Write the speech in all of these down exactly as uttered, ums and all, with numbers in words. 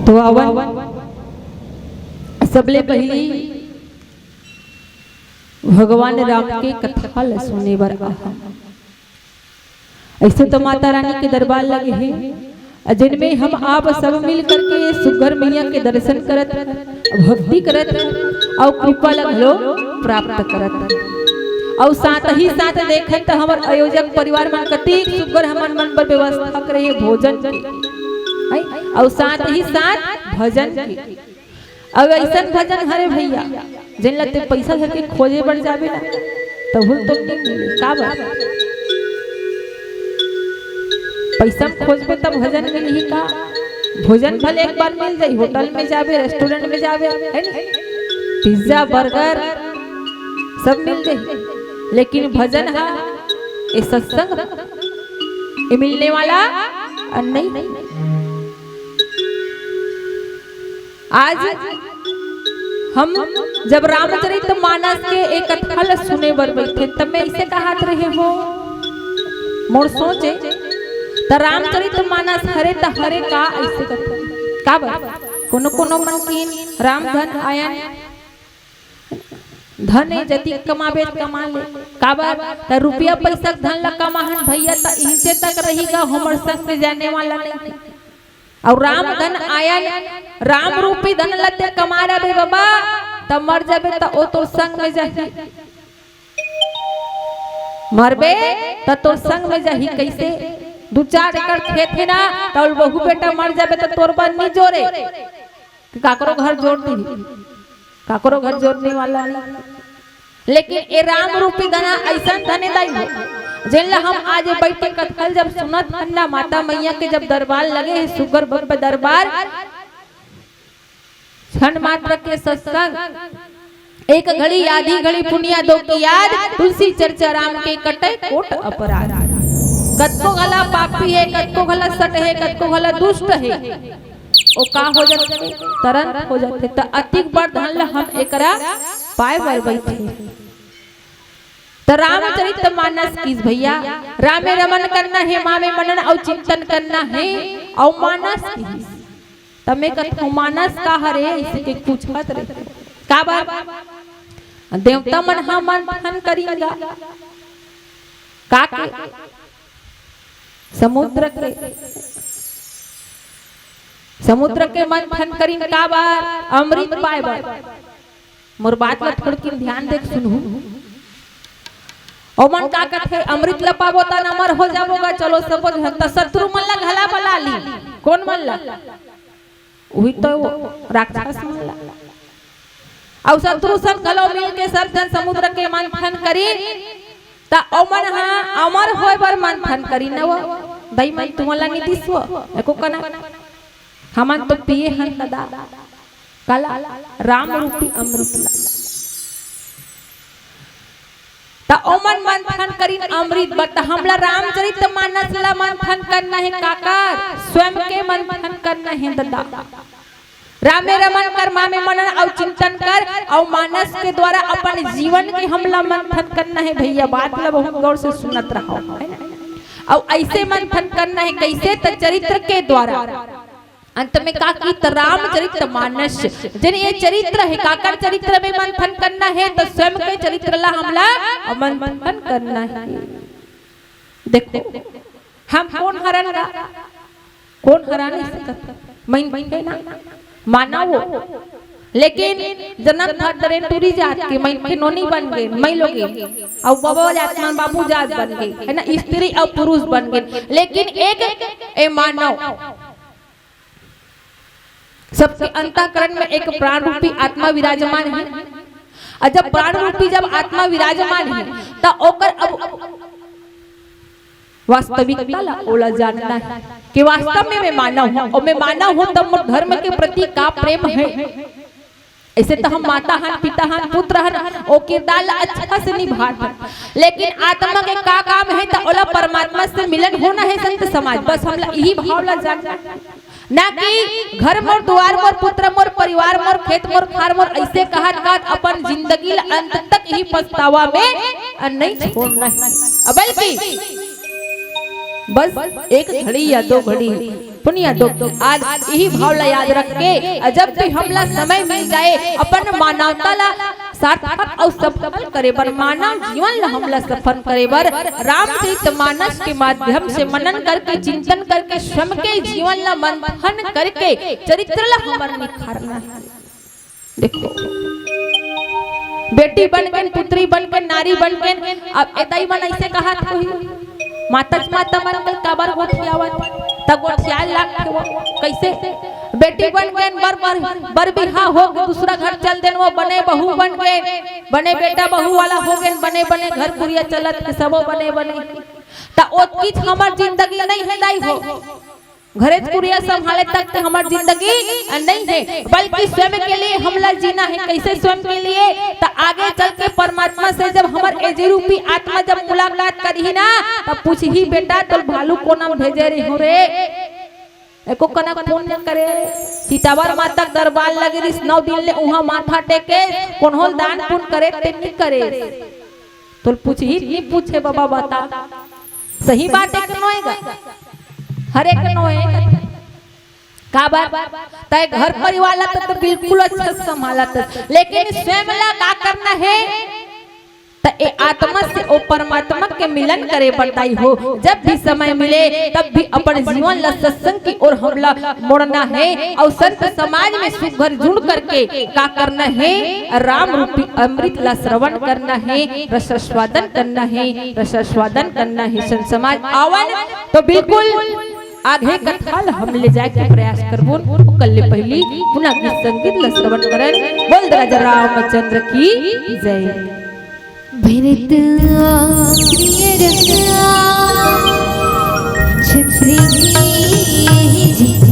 तो आवन, सबले पहिली भगवान राम के कथा ल सुने बर आहा। अइसे तो माता रानी के दरबार लगे हे, अउ जेन में हम आप सब मिल करके सुग्घर मैया के दर्शन करत हन, भक्ति करत हन, अउ कृपा ल घलो प्राप्त करत हन। अउ साथ ही साथ देखन त हमर आयोजक परिवार मन कतिक सुग्घर हमन मन बर व्यवस्था करे हे भोजन के, हैं? अउ साथ ही साथ भजन के। अब अइसन भजन हरे भइया, जेन ल ते पइसा धर के खोजे बर जाबे ना, तभो ल तो नइ मिले। काबर? पइसा म खोजबे त भजन मिलही का? भोजन भले एक बार मिल जाही, होटल में जाबे, रेस्टोरेंट में जाबे, हे नी? पिज्जा, बर्गर सब मिल जाही, लेकिन भजन ह, ए सत्संग, ए मिलने वाला नइ हे। आज हम जब रामचरित मानस के एक कथा ल सुने बर बइठे, तब मैं अइसे कहत रहे हों, मोर सोचे, त रामचरित मानस हरे त हरे का अइसे कथा? काबर? कोनो कोनो मन किहिन राम धन आयन, धन ए जतिक कमाबे त कमा ले। काबर? त रुपया पइसा के धन ल कमाहन भइया, त इहिंचे तक रही गा, हमर संग में जाने वाला नइ हे। अउ राम धन आयन, राम रूपी धन ल ते कमा रबे बबा, त मर जाबे त ओ तोर संग में जाही। मरबे त तोर संग में जाही। कइसे? दू चार एकड़ खेत हे ना, त ओला बहू बेटा मर जाबे त तोर बर नइ जोरे, कि काकरो घर जोर दिही, काकरो घर जोरने वाला नइ। लेकिन ए राम रूपी धन अइसन धन ए दाई हो, जेन ल हम आज ए बइठ के कथा ल जब सुनत हन ना, माता मैया के जब दरबार लगे हे, सुग्घर भव्य दरबार, क्षण मात्र के सत्संग, एक घड़ी आधी घड़ी पुनिया दो की याद, तुलसी चर्चा राम के कटे कोट अपराध। कतको घला पापी हे, कतको घला सट हे, कतको घला दुष्ट हे, ओ का हो जाथे? तरंत हो जाथे। त अतिक बड़ धन ल हम एकरा पाए बर बइठे। त रामचरित मानस किहिस भइया, रामे रमन करना हे, मामे मनन अउ चिंतन करना हे, अउ मानस किहिस। त मैं कथों, मानस का हरे? अइसे के पूछत रहे। काबर? देवता मन ह मंथन करिन गा। का के? समुद्र के, समुद्र के मंथन करिन काबर? अमृत पाए बर। मोर बात ल थोड़किन ध्यान दे के सुनहू। ओमन का कथे, "अमृत ल पाबो त अमर हो जाबो गा।" चलो सबो झन, त शत्रु मन ल घला बला ली। कोन मन ल? उही तो राक्षस मन ला। अउ शत्रु संग घलो मिल के सब झन समुद्र के मंथन करिन, त ओमन ह अमर होय बर मंथन करिन न वो। दई मन तुमन ला नइ दिस वो, एको कना। हमन तो पिए हन ददा, काला, राम रूपी अमृत ला। त ओमन मंथन करिन अमृत बर, त हमला रामचरित मानस ला मंथन करना हे काकर? स्वयं के मंथन करना हे ददा। रामे रमन कर, मामे मनन अउ चिंतन कर, अउ मानस के द्वारा अपन जीवन के हमला मंथन करना हे भइया। बात ला बहुत गौर से सुनत रहो, है ना? अउ अइसे मंथन करना हे, कइसे? त चरित्र के द्वारा। अंत में का किहिस? त रामचरित मानस, जेन ये चरित्र हे, काकर चरित्र में मंथन करना हे? त स्वयं के चरित्र ला हमला मंथन करना हे। देखो, हम कोन हरन गा? कोन हरा नइ सकत? मनखे ना, मानव वो। लेकिन जनम धर डरेन टूरी जात के, मनखे नोनी बन गे, माई लोगे। अउ बबा जात मन बाबू जात बन गे, है ना? स्त्री अउ पुरुष बन गे। लेकिन एक ए मानव, सबके अंतःकरण में एक प्राण रूपी आत्मा विराजमान हे। अउ जब प्राण रूपी जब आत्मा विराजमान हे, त ओकर अब वास्तविकता ला ओला जानना हे कि वास्तव में मैं मानव हूँ, अउ मैं मानव हूँ, त मोर धर्म के प्रति का प्रेम हे। अइसे त हम माता हन, पिता हन, पुत्र हन, ओ किरदार ला अच्छा से निभात हन, लेकिन आत्मा के का काम हे? त ओला परमात्मा से मिलन होना हे संत समाज। बस हमला इही भाव ला जानना हे, ना कि घर मोर, दुआर मोर, पुत्र मोर, परिवार मोर, खेत मोर, खार मोर, अइसे कहत कहत अपन जिंदगी ला अंत तक इही पछतावा में नइ छोड़ना हे। अब बल्कि बस एक घड़ी या दो घड़ी सुनिया दोस्त, आज यही भाव ला याद रख के, जब भी हमला समय मिल जाए, अपन मानवता ला सार्थक अउ सफल करे बर, मानव जीवन ला हमला सफल करे बर रामचरित मानस के माध्यम से मनन करके, चिंतन करके, स्वयं के जीवन ला मंथन करके चरित्र ला हमर निखारना हे। देखो, बेटी बन के, पुत्री बन के, नारी बन के, अब ए दाई मन अइसे कहत होही, माता च माता मन के काबर गोठियावत, त गोठियाए लागथे वो। कइसे? बेटी बन के बर, बर, बर बिहा हो के दूसरा घर चल देन, वो बने बहू बन के, बने बेटा बहू वाला हो गेन, बने, बने घर कुरिया चलत के सबो बने, बने। त ओतकीच हमर जिंदगी नइ हे दाई हो। घरेच कुरिया संभाले तक त हमर जिंदगी नइ हे, बल्कि स्वयं के लिए हमला जीना हे। कइसे स्वयं के लिए? त आगे चल के परमात्मा से जब हमर ए जी रूपी आत्मा जब मुलाकात करही ना, तब पूछही, "बेटा, तोल भालू कोन म भेजे रहे हो रे?" एको कनक पुण्य करे, चितावर माता के दरबार लगे रिस, नौ दिन ले उहाँ माथा टेके, कोन्होल दान पुण्य करे, ते नइ करे। तोल पूछही, नइ पूछे बाबा, बता। सही बात हे के नोहे गा? हरे के नोहे। काबर? तय घर परिवार ला त, त बिल्कुल अच्छा संभालत, लेकिन स्वयं ला का करना हे? त ए आत्मा से ओ परमात्मा के मिलन करे बर दाई हो। जब भी समय मिले, तब भी अपन जीवन ला सत्संग की ओर हमला मोड़ना हे अउ संत समाज में सुघर जुड़ करके का करना हे? राम रूपी अमृत ला श्रवण करना हे, रसास्वादन करना हे, रसास्वादन करना हे। संत समाज आवय तो बिल्कुल आगे कथा ल हम ले जाए के प्रयास करबो। ओकर ले पहिली पुनः गीत संगीत ल श्रवण करन। बोल राजा रामचंद्र की जय। भरत आज्ञा रक्षा छत्र की यही जय।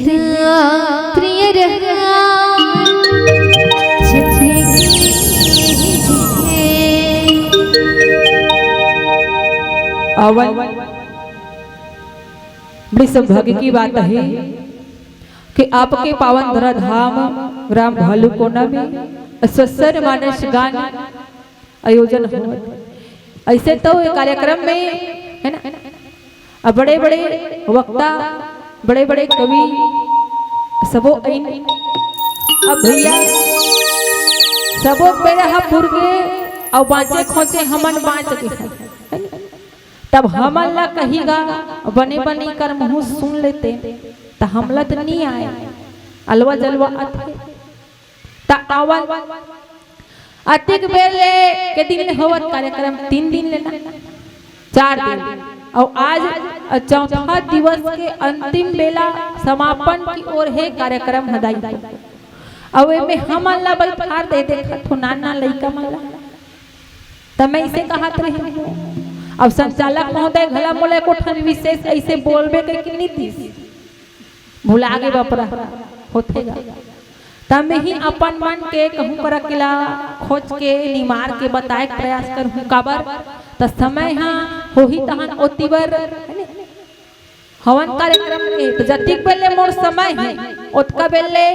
प्रिय रहा छत्र की। अवन बड़ी सौभाग्य की बात है कि आपके पावन धरा धाम ग्राम भालूकोना में सत्संग मानस गान आयोजन होवत। ऐसे तो ये कार्यक्रम में, है ना, अब बड़े-बड़े वक्ता, बड़े-बड़े कवि सबो आइन। अब भैया, सबो बेरा ह पुर गे, अउ बाँचे खोचे हमन बाँच गे, है ना? तब हमन ला कही गा, बने बने कर मुँह सुन लेते, त हमला त नी आय, अलवा जलवा आथे। त अवन अतिक बेर ले के दिन ले होवत कार्यक्रम, तीन दिन ले ना, चार दिन, अउ आज चौथा दिवस के अंतिम बेला, समापन की ओर हे कार्यक्रम ह दाई। अउ एमे हमन ला बैठार दे, देखत हो नान नान लइका मन ला। त मैं इसे कहत रहे हूँ, अब संचालक महोदय घला मोला एको ठन विशेष ऐसे बोलबे के कि नी दिस। भुला गे बपरा, होथे गा। त मैं ही अपन मन के कहूँ करा के ला खोज के निमार के बताए के प्रयास करहूँ। काबर त समय ह होही तहन ओती बर हवन कार्यक्रम के, त जतिक बेर ले मोर समय हे, ओतका बेर ले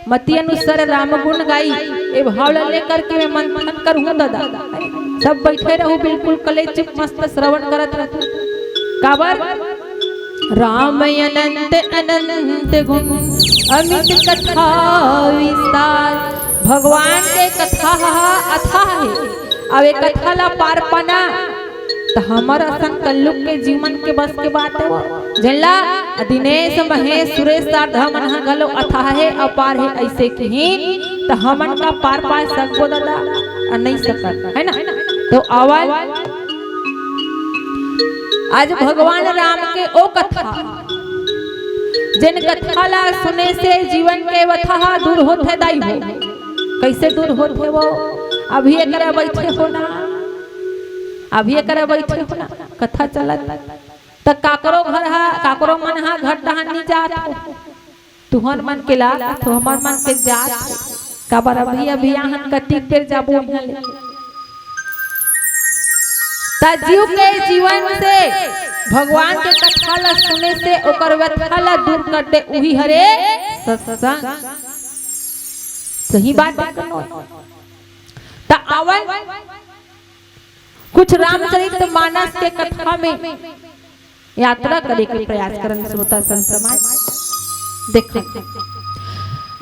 मति अनुसार राम गुण गाई, ए भाव ला लेकर के मैं मंथन करहूँ दादा। सब बैठे रहू, बिल्कुल कले चुप मस्त श्रवण करत रहू। काबर? राम अनंत अनंत गुण, अमित कथा विस्तार। भगवान के कथा ह अथाह हे। अब ए कथा ला पार पाना त हमर असन कलयुग के जीवन के बस के बात हे वो। जेन ला दिनेश, महेश, सुरेश शारदा मन ह घलो अथाह हे, अपार हे, ऐसे किहिन त हमन का पार पाए सकबो दादा? अ, नहीं सकत, है ना? तो अवन आज भगवान राम के ओ कथा, जेन कथा ला सुने से जीवन के व्यथा ह दूर होथे दाई हो। कैसे दूर होथे वो? अभी एकरा बैठे हो ना, अभी एकरा बैठे हो ना, कथा चलत। त काकरो घर ह, काकरो मन ह घर डहन नी जात हो। तुहर मन के ला, तो हमर मन के जात हे। काबर अभी, अभी आहन कतिक बेर जाबो इहाँ ले। त जीव के जीवन से भगवान के कथा ला सुने से ओकर व्यथा ला दूर कर दे, उही हरे सत्संग। सही बात हे कनो? त अवन कुछ रामचरित मानस के कथा में यात्रा करे के प्रयास करन श्रोता संत समाज। देखो,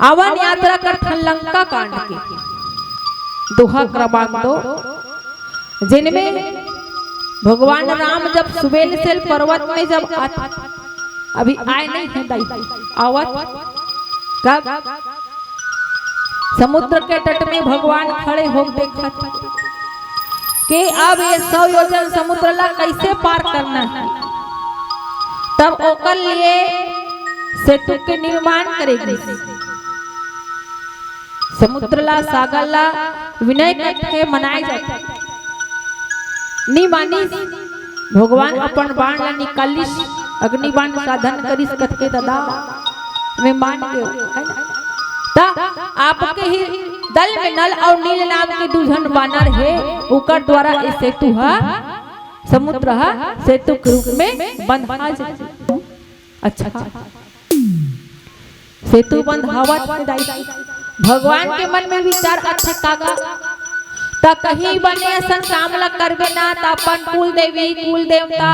अवन यात्रा करथन लंका कांड के दोहा क्रमांक दो, जिनमें भगवान राम जब सुबेल सेल पर्वत में जब आत-, अभी आए नहीं है दाई, आवत कब? समुद्र के तट में भगवान खड़े हो देखत कि अब ये सौ योजन समुद्र ला कैसे पार करना है। तब ओकर लिए सेतु के निर्माण करेगी। समुद्र ला, सागर ला विनय करके मनाए जाथे। नी मानिस, भगवान अपन बाण ला निकालिस, अग्नि बाण साधन करिस कथके ददा, मैं मान गयो, है ना? त आपके ही दल में नल और नील नाम के दू झन बानर हे, उकर द्वारा ये सेतु ह, समुद्र ह सेतु के रूप में बंधा जाए। अच्छा, सेतु बंधावत हे दाई। भगवान के मन में विचार आथे कागा, त कहीं बने असन काम ला करबे ना, त अपन कुल देवी, कुल देवता,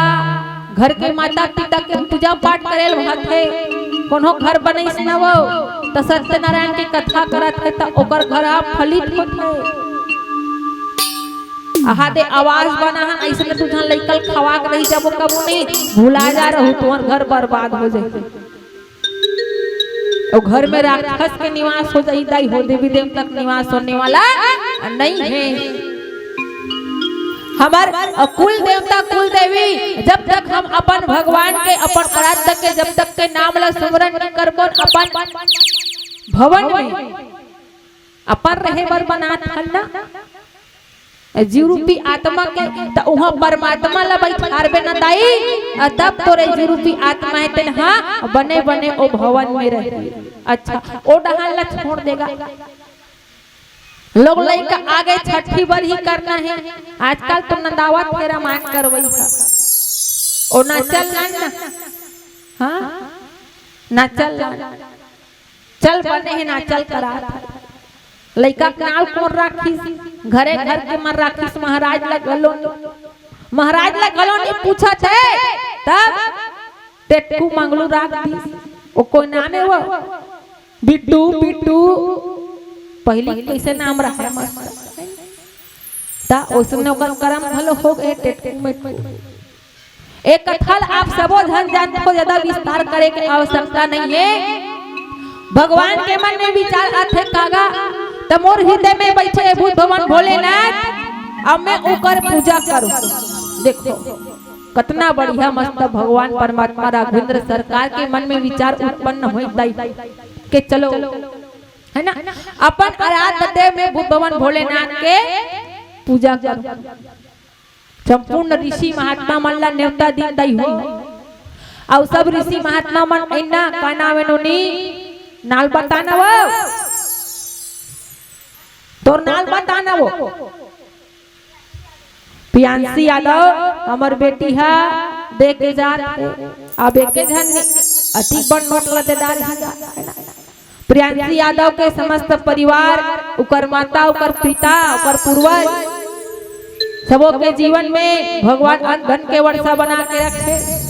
घर के माता पिता के पूजा पाठ करे ल होथे। कोनो घर बनइस न वो, त सत्यनारायण के कथा करत हे, त ओकर घर ह फलित होथे। आहा दे आवास बना हन, अइसने दू झन लइका ल खवा के रही जाबो, कबू नहीं भुला जा रहू, तुहर घर बर्बाद हो जाही। अउ घर में राक्षस के निवास हो जाही दाई हो, देवी देवता के निवास होने वाला नहीं है। हमर कुल देवता कुल देवी, जब तक हम अपन भगवान के, अपन आराध्य के, जब तक के नाम ला सुमरन नहीं करबो, अपन भवन में अपन रहे बर बनात हन ना, जीव रूपी आत्मा के, त उहाँ परमात्मा ला बइठारबे न दाई, अ, तब तोरे जीव रूपी आत्मा हे तेन हा बने बने ओ भवन में रही। अच्छा, ओ डहान ला छोड़ देगा। लोग लइका आगे छठी बर ही करना हे। आजकल तो नंदावत हे रामायण करवई हा। ओ नाचल ना, हाँ, नाचल ना। चल बने हे नाचल करात। लइका के नाव कोन राखिस? घरे घर के मन राखिस, महाराज ला घलो, महाराज ला घलो नइ पूछत हे। तब टेटकू मंगलू राख दिस। ओ कोई नाम हे वो? बिट्टू, बिट्टू। पहिली कइसे नाम रहे मस्त। त ओसने ओकर करम घलो हो गे टेटकू मेटकू। ए कथा ल आप सबो झन जानथो, ज्यादा विस्तार करे के आवश्यकता नइ हे। भगवान के मन में विचार आथे कागा, त मोर हृदय में बइठे हे भूत भवन भोलेनाथ, अब मैं ओकर पूजा करूं। देखो, कतना बढ़िया मस्त भगवान परमात्मा राघवेंद्र सरकार के मन में विचार उत्पन्न होई दाई के चलो, हे ना, अपन आराध्य देव में भूत भवन भोलेनाथ के पूजा करूं। संपूर्ण ऋषि महात्मा मन ला नेवता दिन दाई हो। अउ सब ऋषि महात्मा मन अइना, का नाम हे नोनी? नाल बताना वो। तोर नाल बताना वो। प्रियांशी यादव, हमर बेटी हा दे के जात हे। अब एके झन अति बड़ नोट ला दे डारही गा। प्रियांशी यादव के समस्त परिवार, ओकर माता, ओकर पिता, ओकर पूर्वज, सबो के जीवन में भगवान अन्न धन के वर्षा बना के रखे।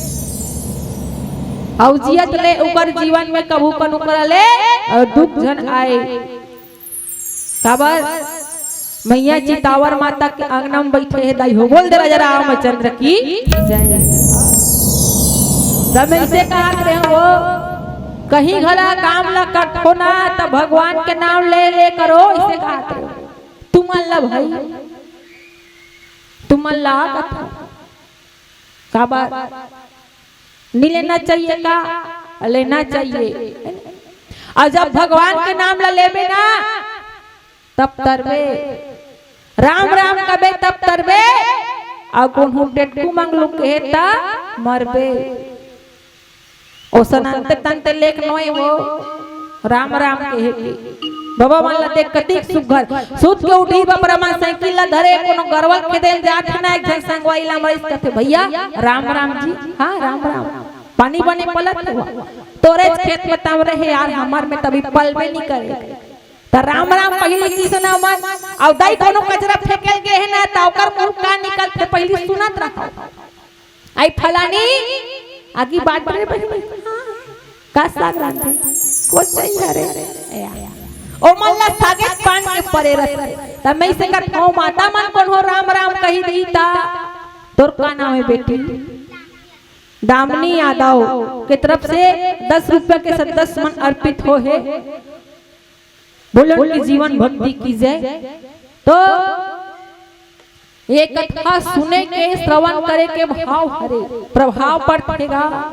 अउ जियत ले ओकर जीवन में कभू कनु करा ले अउ दुख झन आए। काबर? मैया चितावर माता के अंगना में बइठे हे दाई हो। बोल दे राजा रामचंद्र की जय। त मैं अइसे कहत रहेंव वो, कहीं घला काम ला करथो ना, त भगवान के नाम ले ले करो, अइसे कहत रहेंव। तुमन ला भाई, तुमन ला कथा। काबर? नइ लेना चाहिए का? लेना चाहिए। अउ जब भगवान के नाम ला लेबे ना, तब तरबे। राम राम कबे तब तरबे, अउ कोनो टेटकू मंगलू कहे त मरबे। ओसन अंते तंते लेख नोय वो, राम राम कहे के। बाबा मन ला देख कतिक सुग्घर। सुत के उठही बपरा मन साइकिल ला धरे, कोनो गरवा ल खेदे ल जात हे ना, एक झन संगवारी ला मरिस कथे, "भइया, राम राम जी।" "हाँ, राम राम।" "पानी बने पलत हे?" "तोरेच खेत में तंवरे हे यार, हमर में त अभी पलबे नइ करे।" त राम राम पहिली किसना मन, अउ दाई कोनो कचरा फेंकेल गे हे ना, त ओकर मुंह का निकलथे पहिली सुनत रहो। "आई फलानी, आगी बांट रे बहिनी, का साग रांधे, कोन चाहिए रे?" या। ओ मन ला सागे पान के परे रथे। त मैं अइसे कहत हंव, माता मन कोनो राम राम कहि दिही त, तोर का नाम हे बेटी? दामिनी यादव के तरफ से दस रुपया के सदस्य मन अर्पित होहे। बोलो उनकी जीवन भक्ति की जय। तो ये कथा सुने के, श्रवण करे के भाव हरे, प्रभाव पड़थे गा।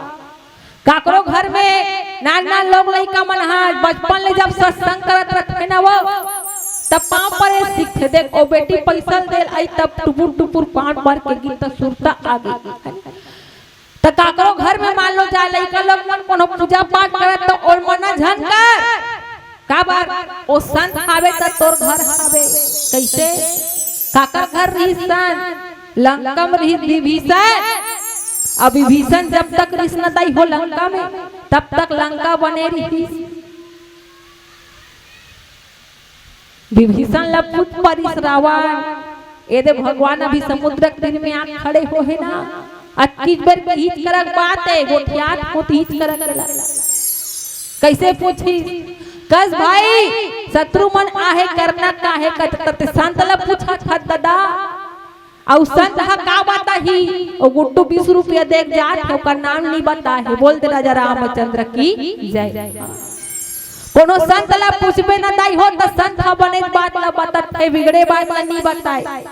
काकरो घर में नान नान लोग लइका मन हा बचपन ले जब सत्संग करत रथे ना वो, तब पांव परे सीखथे। देख, ओ बेटी पइसा ल दे ल आई, तब टुपुर टुपुर पांव पर के गीत सुरता आगे। त काकरो घर में मान लो जा लइका लोग मन कोनो पूजा पाठ करत त ओल मना झन कर। काबर? ओ संत हावे त तोर घर हावे। कइसे? काकर घर रिहिस संत? लंका में रिहिस विभीषण। अब विभीषण जब तक रिहिस न दाई हो लंका में, तब तक लंका बने रिहिस। विभीषण ला पूछ परिस रावण, "ए दे भगवान अभी समुद्र के तीर में आ खड़े होहे ना, अतकीच बेर किहिच करक बात हे, गोठियात होत हिच करक ला।" कइसे पूछिस? कस भाई, शत्रु मन आहे करना काहे कत-, कत संत ला पूछत हस ददा। अउ संत ह का बताही? ओ गुड्डू बीस रुपया देख जात हे, ओकर नाम नइ बताहे। बोल दे राजा रामचंद्र की जय। कोनो संत ला पूछबे न दाई हो, त संत ह बने बात ला बतात हे, बिगड़े बात ला नइ बताय।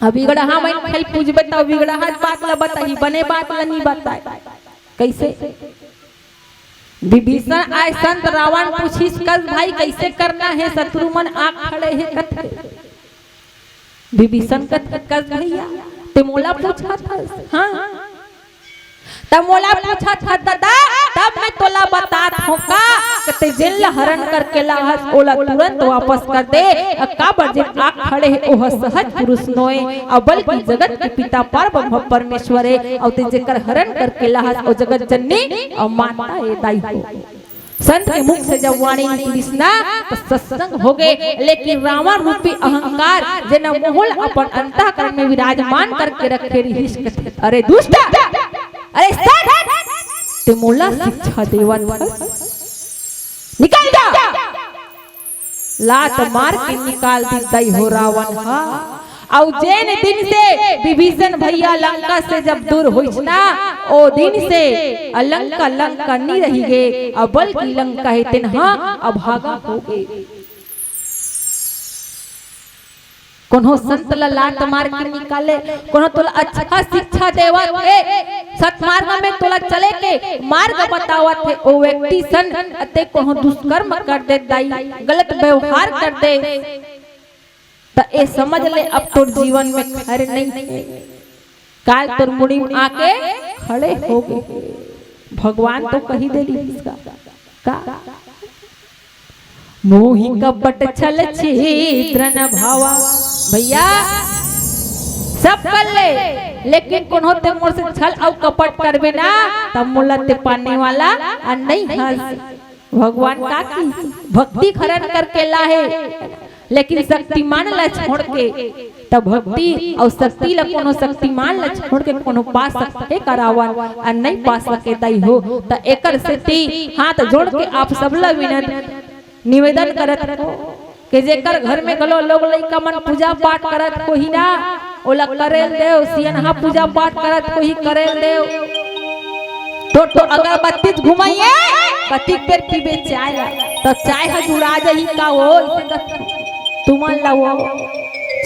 अब बिगड़हा मन खाली पूछबे त बिगड़हा बात ला बताही, बने बात ला नइ बताय। कइसे? विभीषण आय संत रावण पूछिस, "कस भाई कइसे करना हे, शत्रु मन आ खड़े हे कथे।" विभीषण कथे, "कस भैया, ते मोला पूछत हस?" हाँ। "त मोला पूछत हस ददा, तब मैं तोला बतात हों का, कि ते जेन ला हरण करके लाहस, ओला तुरंत वापस कर दे। अ काबर जेन आके खड़े हे, ओह सहज पुरुष नोय, अ बल्कि जगत के पिता परब्रह्म परमेश्वर हे, अउ ते जेकर हरण करके लाहस, ओ जगत जननी अउ माता ए दाई हो।" संत के मुख से जब वाणी निकलिस ना, त सत्संग हो गे, लेकिन रावण रूपी अहंकार, जेन मोह ल अपन अंतःकरण में विराजमान करके रखे रिहिस, कथे, "अरे दुष्ट, अरे सत, ते मोला शिक्षा देवत हस? निकल जा।" लात मार के निकाल दिस दाई हो रावण हा। अउ जेन दिन से विभीषण भैया लंका से जब दूर होइस ना, ओ दिन से अ लंका लंका नी रहि गे, अ बल्कि लंका हे तेन हा अभागा हो गे। कोनो संत ला लात मार के निकाले, कोनो तोला अच्छा शिक्षा देवत हे, सतमार्ग में तोला चले के मार्ग बतावत हे, ओ व्यक्ति सन अते कोनो दुष्कर्म कर दे दाई, गलत व्यवहार कर दे, त ए समझ ले, अब तोर जीवन में खैर नहीं हे। काल तोर मुड़ी में आके खड़े हो गे। भगवान तो कही दे रिहिस का, का? "मोहि कपट छल छिद्र न भावा।" भैया, सब कर ले, लेकिन कोनो ते मोर से छल अउ कपट करबे ना, त मोला ते पाने वाला अ नहीं हस। भगवान का की भक्ति हरण करके लाहे, लेकिन शक्तिमान ला छोड़ के, त भक्ति अउ शक्ति ला कोनो शक्तिमान ला छोड़ के कोनो पा सकथे का रावण? अ नहीं पा सके दाई हो। त एकर सेती हाथ जोड़ के आप सबला विनत निवेदन करत हो कि जेकर घर में घलो लोग लइका मन पूजा पाठ करत होही ना, ओला करेल देव, सियनहा पूजा पाठ करत होही, करेल देव। तो, तो अगरबत्ती घुमाइए, कतिक बेर पीबे चाय ला, तो चाय ह जुड़ा जाही का हो? इसे कस तुमन ला हो,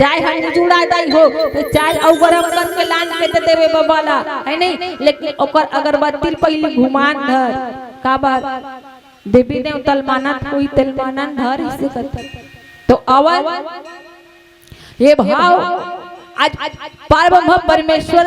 चाय ह नी जुड़ा दाई हो, तो चाय अउ गरम करके लान के दे देवे बाबा ला, है नहीं? लेकिन ओकर अगरबत्ती पहली घुमान धर, काबर? देवी देवता ल मानत होही, तेल मानन धर, इसे कथे। तो अवल ये भाव आज परब्रह्म परमेश्वर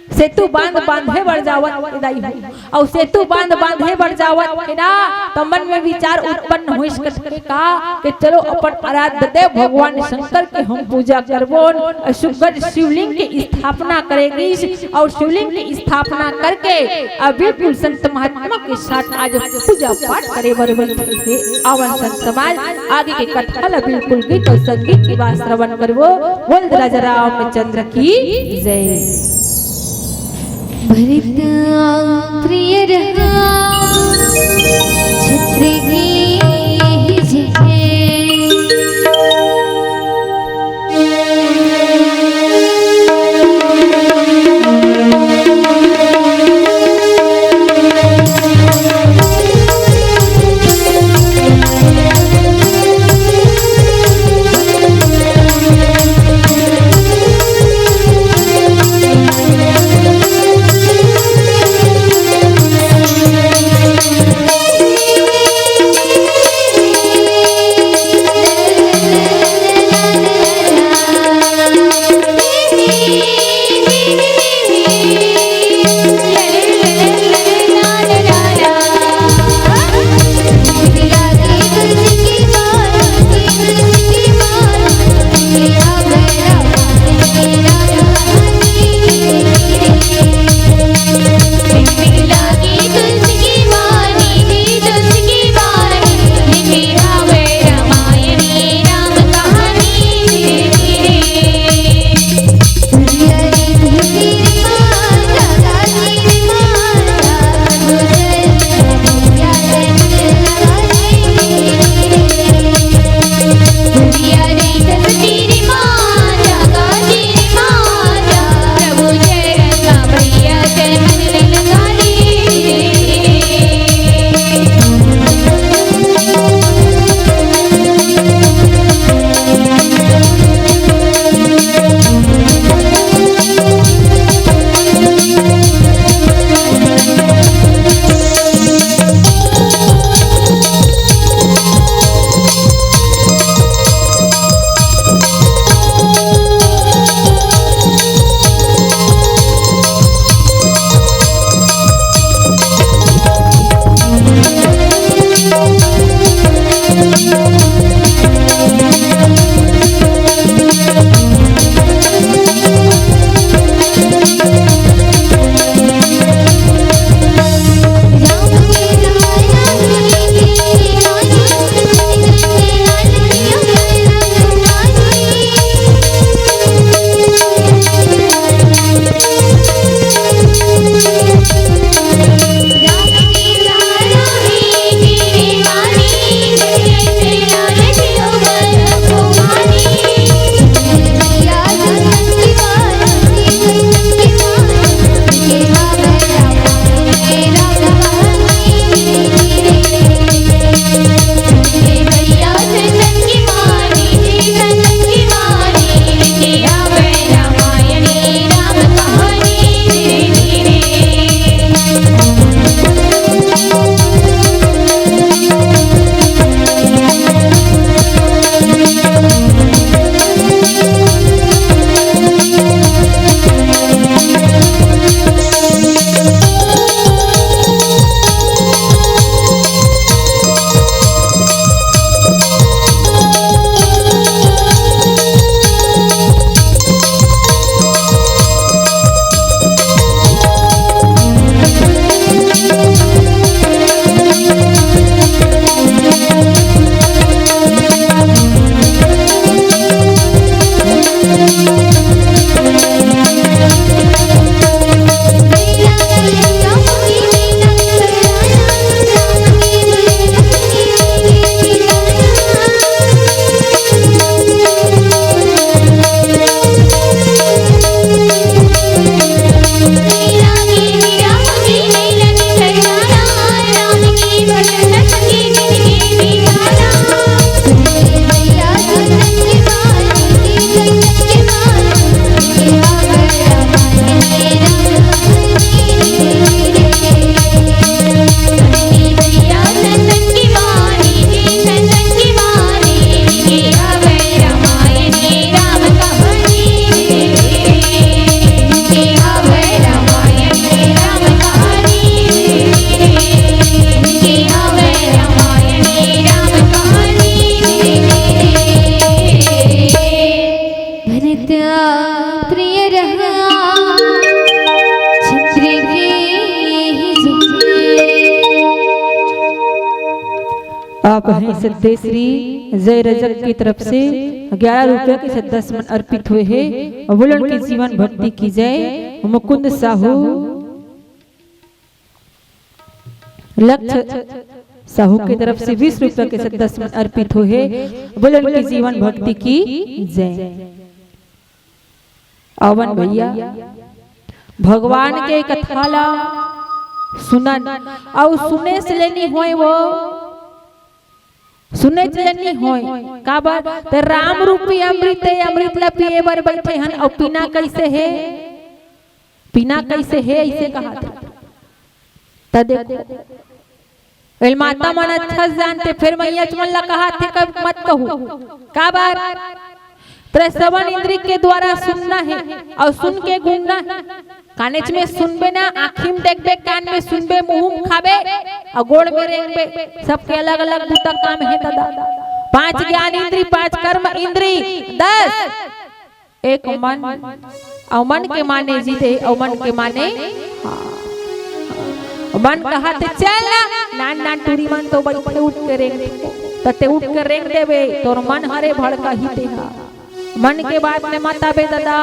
सेतु बांध बांधे बर जावत हे दाई हो। अउ सेतु बांध बांधे बर जावत हे ना, त मन में विचार उत्पन्न होइस कथे का कि चलो अपन आराध्य देव भगवान शंकर के हम पूजा करबो। अउ सुग्घर शिवलिंग के स्थापना करे गइस अउ शिवलिंग के स्थापना करके अब बिल्कुल संत महात्मा के साथ आज पूजा पाठ करे बर बैठे हे। आवन संत समाज, आगे के कथा ला बिल्कुल गीत अउ संगीत के बाद श्रवण करबो। बोल राजा रामचंद्र की जय। भरत प्रिय रहा छत्र की यही जय। आप हैं सद्देश्री जय रजक की तरफ से ग्यारह रुपया के सद्दस मन अर्पित हुए हैं। बोलन की जीवन भक्ति की जय। मुकुंद साहू लक्ष्य साहू की तरफ से बीस रुपया के सद्दस मन अर्पित हुए हैं। बोलन की जीवन भक्ति की जय। अवन भैया, भगवान के कथा ला सुनन, अउ सुने से ले नी होय वो, सुने से ले नी होय। काबर? ते राम रूपी अमृत हे, अमृत ला पिए बर बैठे हन, अउ पीना कैसे हे? पीना कैसे हे, ऐसे कहा था। त देखो, एल माता मन अच्छा से जानते, फिर मैया मन ला कहा थे, कब मत कहू। काबर? तेरे श्रवण इंद्री के द्वारा सुनना है अउ सुन के गुनना है। कानेच में सुनबे ना, आँखी में देखबे, कान में सुनबे, मुँह में खाबे अउ गोड़ में रेंगबे। सबके अलग-अलग दूटा काम हे दादा। पांच ज्ञान इंद्री, पांच कर्म इंद्री, दस एक मन, अउ मन के माने जी दे, अउ मन के माने, हाँ, हाँ। मन कहा ते चल ना, नान नान टूरी मन तो बइठे उठ के रेंग, त ते उठ के रेंग देबे, तोर मन हरे भड़का ही ते हा। मन के बात में मत आबे दादा,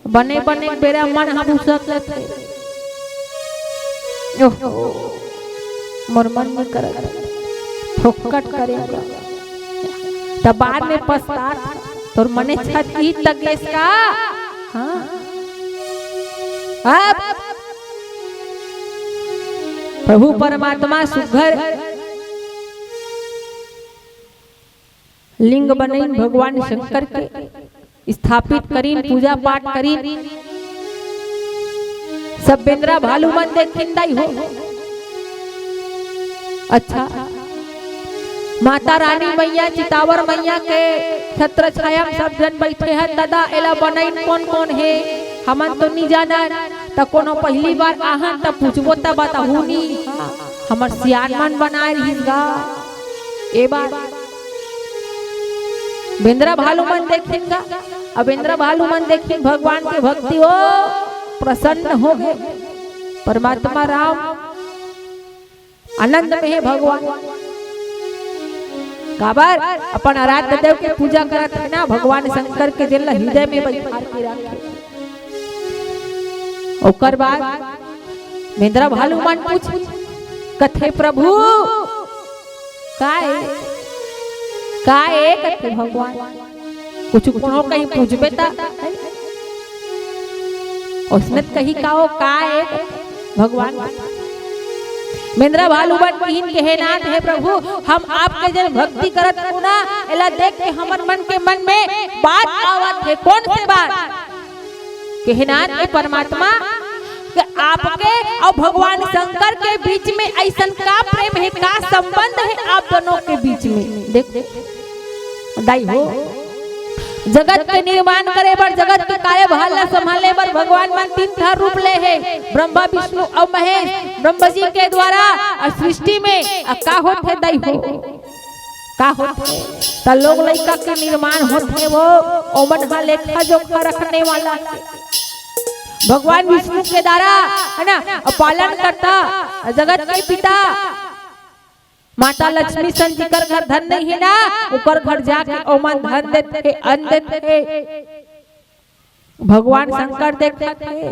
बने बने बेरा मन हा बुसक लेथे। ओहो, मोर मन नइ करत, फोकट करे का। त बाद में पछतात, तोर मने छत ई तगेस का? हाँ। अब प्रभु परमात्मा सुघर लिंग बनइन भगवान शंकर के, स्थापित करिन, पूजा पाठ करिन। सब बेंदरा भालू मन देखिन दाई हो। अच्छा, माता रानी मैया, चितावर मैया के छत्र छाया में सब झन बइठे हन। दादा, एला बनइन कोन कोन हे, हमन तो नी जानन। त कोनो पहिली बार आहन त पूछबो त बताहू नी। हमर सियान मन बनाए रहिस गा। ए बार बेंदरा भालू मन देखिन गा, अब बेंदरा भालू मन देखिन भगवान के भक्ति, ओ प्रसन्न हो गे। परमात्मा राम आनंद में हे भगवान। काबर? अपन आराध्य देव के पूजा करत हे ना, भगवान शंकर के, जेला हृदय में बैठार के रखे। ओकर बाद बेंदरा भालू मन पूछ, कथे, "प्रभु, का ए? का ए?" कथे भगवान। कुछ कोनो कहीं पूछबे त, ओसने त कही, "का ओ, का ए?" भगवान बेंदरा भालू मन किहिन, कहे, "नाथ, हे प्रभु, हम आपके जेन भक्ति करत हो ना, एला देख के हमर मन के मन में बात आवत हे।" कोन से बात? कहे, "नाथ, हे परमात्मा, कि आपके अउ भगवान शंकर के बीच में अइसन का प्रेम हे, का संबंध हे आप दोनों के बीच में?" देख, दाई हो, जगत के निर्माण करे बर, जगत के कार्यभार ला संभाले बर भगवान मन तीन ठा रूप ले हे, ब्रह्मा, विष्णु अउ महेश। ब्रह्मा जी के द्वारा अउ सृष्टि में अउ का होथे दाई हो? का होथे? त लोग लइका के निर्माण होथे वो, ओमन ह लेखा जोखा रखने वाला हे। भगवान विष्णु के द्वारा, है ना, पालन करता, जगत के पिता। माता लक्ष्मी सन जिकर घर धन नहीं है ना, ओकर घर जाके ओमन धन देथे, अन्न देथे। भगवान शंकर देखत हे,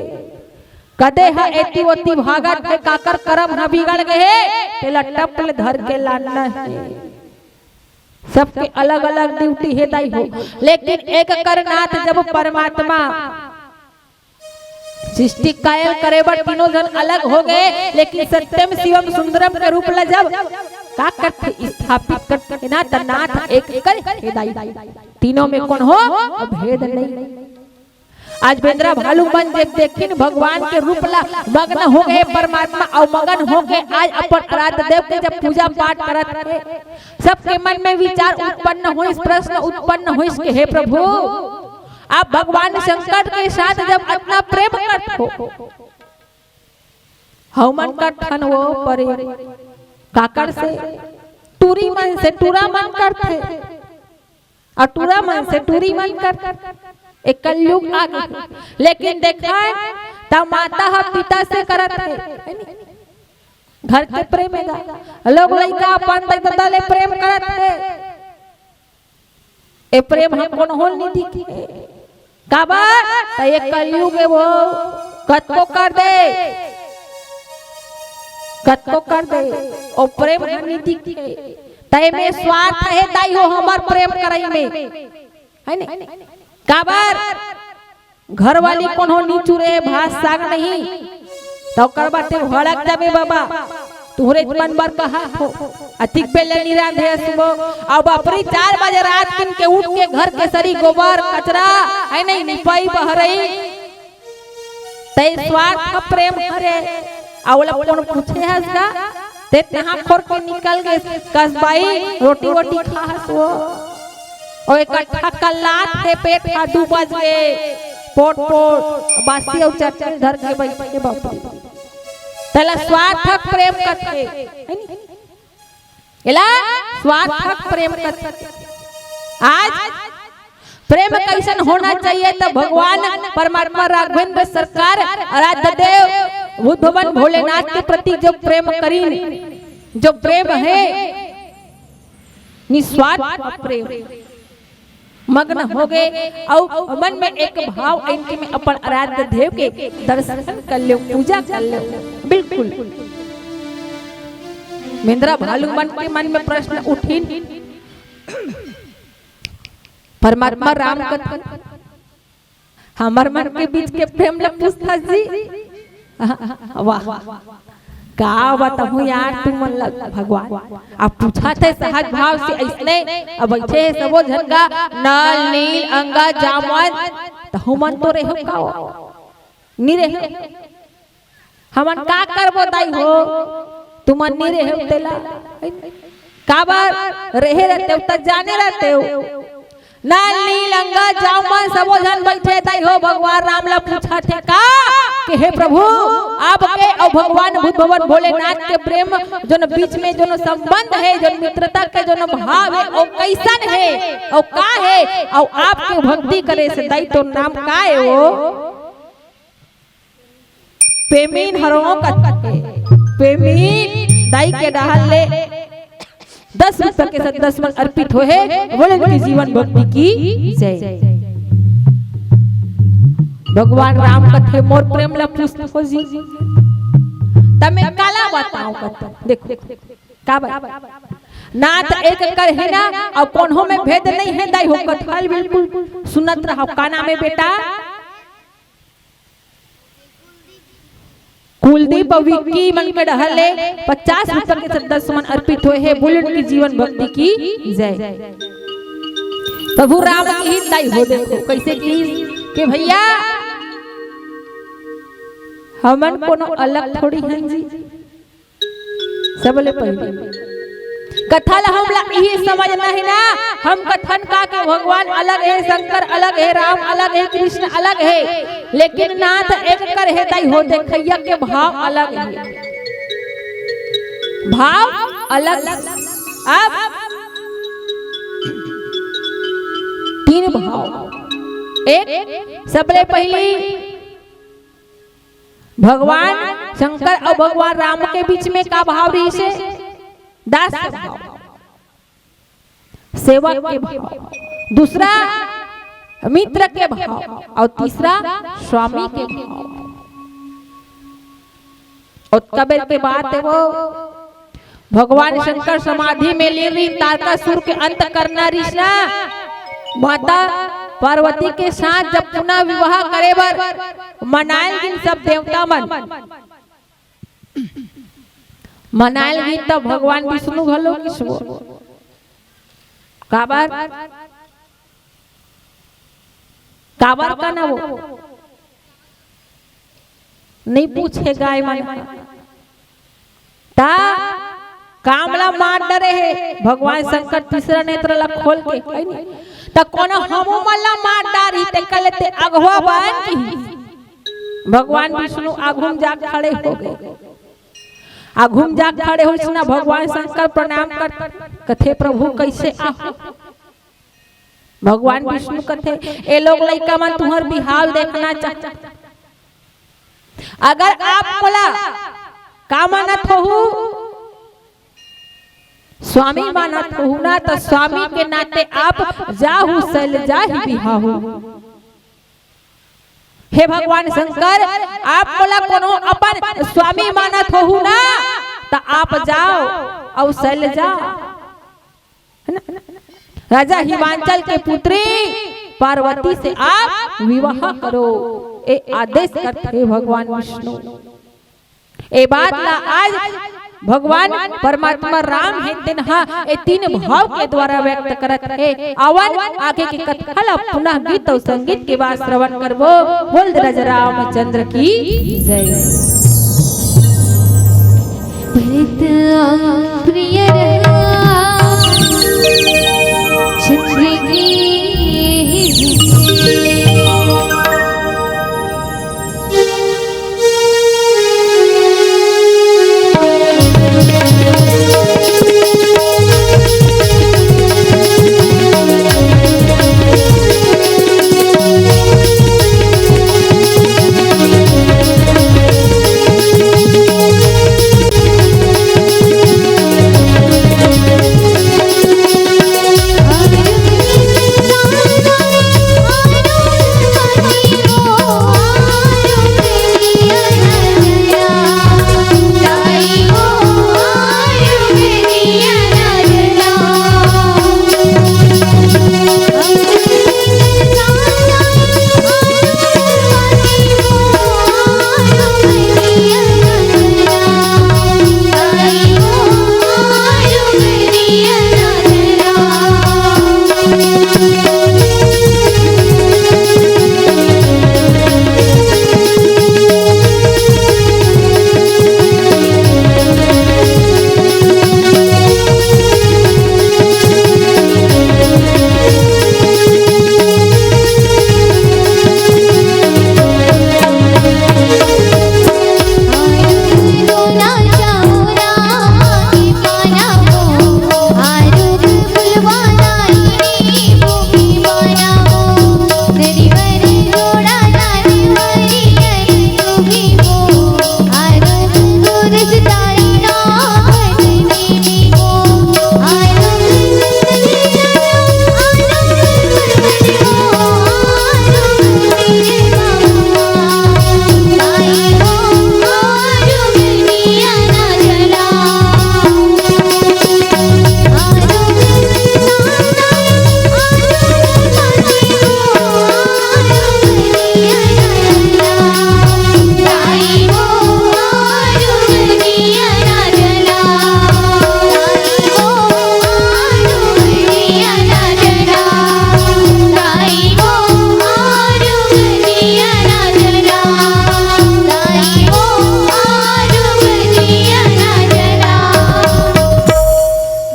कदे ह एती ओती भागत हे, काकर करम ह बिगड़ गे हे, तेला टप ले धर के लानना हे। सबके अलग-अलग ड्यूटी हे दाई हो, लेकिन एक कर नाथ जब परमात्मा सृष्टि कायल करे बर तीनों जन अलग हो गे, लेकिन सत्यम शिवम सुंदरम के रूप ला जब का करथे, स्थापित करथे ना, त नाथ एक कर हे दाई। तीनों में कोन हो? भेद नहीं। आज बेंदरा भालू मन जब देखिन भगवान के रूप ला, मगन हो गे परमात्मा अउ मगन हो गे आज अपन आराध्य देव के जब पूजा पाठ करत हे, सबके मन में विचार उत्पन्न होइस, प्रश्न उत्पन्न होइस कि हे प्रभु, आप भगवान शंकर के साथ जब अतना प्रेम करत हो, हमन करथन वो परे काकर से, टूरी मन से, टूरा मन करथे। अउ टूरा मन से टूरी मन कर, ए कलयुग आ गे। लेकिन देखा, त माता ह पिता से करत हे, घर के प्रेम हे गा। लोग लइका अपन दाई ददा ले प्रेम करत हे। ए प्रेम ह कोनो होल नहीं दिखे। काबर? त ये कलयुग हे वो। कतको कर दे, कतको कर दे, ओ प्रेम ह नहीं दिखे। त एमे स्वार्थ हे दाई हो हमर प्रेम करई में, हे नहीं? काबर? घरवाली कोनो नी चुरे भात साग नहीं, त ओकर बाते भड़क जाबे बाबा। तुहरे मन बर कहत हो, अतिक बेले नी रांधे हस वो। अब बापरी चार बजे रात किन के उठ के घर के सरी गोबर कचरा, हे नहीं, निपई बहरई, तई स्वार्थ प्रेम हरे। अउ ओला कोन पूछे हस गा? ते तहाँ खोर के निकल गे कस बाई, रोटी वोटी खा हस वो। अउ एकट्ठा कल्लात हे पेट हा दू बज गे, पोट पोट बासी अउ चटनी धर के बइठे बाप रे। तेला स्वार्थक प्रेम कथे, हे नी? एला स्वार्थक प्रेम कथे। आज प्रेम कइसन होना चाहिए, त भगवान परमात्मा राघवेंद्र सरकार आराध्य देव बुद्ध भगवान भोलेनाथ के प्रति जो प्रेम करीन, जो प्रेम हे निस्वार्थ प्रेम, मग्न हो गे अउ मन में एक भाव आइन के मैं अपन आराध्य देव के दर्शन कर लेव, पूजा कर लेव। बिल्कुल। मेंदरा भालू मन के मन में प्रश्न उठिन, परमात्मा राम कथे, हमर मन के बीच के प्रेम ल पूछथस जी। वाह, का बताहूं यार तुमन ल भगवान। अब पूछत हे सहज भाव से अइसने, अब बइठे हे सबो झन का नल, नील, अंगा, जामवंत, त हमन तो रेहेव का वो? नी रेहेव। हमन का करबो दाई हो, तुमन नी रेहेव तेला। काबर रेहे रहतेव त जाने रहतेव। नल, नील, अंगा, जामवंत सबो झन बइठे दाई हो, भगवान राम ला पूछत हे का कि हे प्रभु, आपके अउ भगवान बुद्ध भगवान भोलेनाथ के प्रेम जोन बीच में जोन संबंध हे, जोन मित्रता के जोन भाव हे, ओ कइसन हे, अउ का हे, अउ आपके भक्ति करे से दाई तोर नाम का हे वो? पेमिन हरो कथे। पेमिन दाई के डहर ले दस रुपया के सत दस मन अर्पित होए हे, बोले कि जीवन भक्ति की जय। भगवान राम कथे मोर प्रेम ला पूछत हो जी। त मैं काला बताओं कथे। देखो, का बात? नाथ एक कर हे ना, अउ कोनो में भेद नहीं हे दाई हो, कथा ल बिल्कुल सुनत रहो। का नाम हे बेटा? कुलदीप अउ विक्की मन के डहर ले पचास रुपया के सत दस मन अर्पित होए हे। बोले कि जीवन भक्ति की जय। प्रभु राम की ही दाई हो, देखो कइसे की के भइया, हमन कोनो अलग थोड़ी हन जी। सबले पहिले कथा ला हमला इही समझना हे ना, हम कथन का के भगवान अलग हे, शंकर अलग हे, राम अलग हे, कृष्ण अलग हे, लेकिन नाथ एक कर हे दाई हो, देखइया के भाव अलग हे, भाव अलग। अब तीन भाव, एक सबले पहली भगवान शंकर अउ भगवान राम के बीच में का भाव रहिस हे? दास के भाव, सेवक के भाव, दूसरा मित्र के भाव अउ तीसरा स्वामी के भाव। अउ कबेर के बात हे वो, भगवान शंकर समाधि में लीन रहिन, तारकासुर के अंत करना रहिस ना। माता पार्वती के साथ जब पुनः विवाह करे बर मनायल गिन सब देवता मन, मनायल गिन त भगवान विष्णु घलो गिस वो। काबर? काबर का ना वो? नहीं पूछे गाय मन। त काम ला मार डरे हे भगवान शंकर तीसरा नेत्र ला खोल के, हे नी? त कोनो हमू मन ला मार डारही, ते कले ते अघवा बन की। भगवान विष्णु आघू म जा खड़े हो गे। आघू म जा खड़े होइस ना, भगवान शंकर प्रणाम कर, कथे प्रभु कइसे आहो? भगवान विष्णु कथे, ए लोग लइका मन तुंहर बिहाव देखना चाहत। अगर आप मोला का मानत होहू? स्वामी मानत होहू ना, त स्वामी के नाते आप जाहू शैलजा ही बिहाहू। हे भगवान शंकर, आप मोला कोनो अपन स्वामी मानत होहू ना, त आप जाव अउ शैलजा, है ना? राजा हिमांचल के पुत्री पार्वती से आप विवाह करो, ए आदेश करथे भगवान विष्णु। ए बात ला आज भगवान परमात्मा राम हे, तेन हा ए तीन भाव के द्वारा व्यक्त करत हे। आवन आगे के कथा ला पुनः गीत अउ संगीत के बाद श्रवण करबो। बोल राजा रामचंद्र की जय। भरत प्रिय रहा चंद्र की।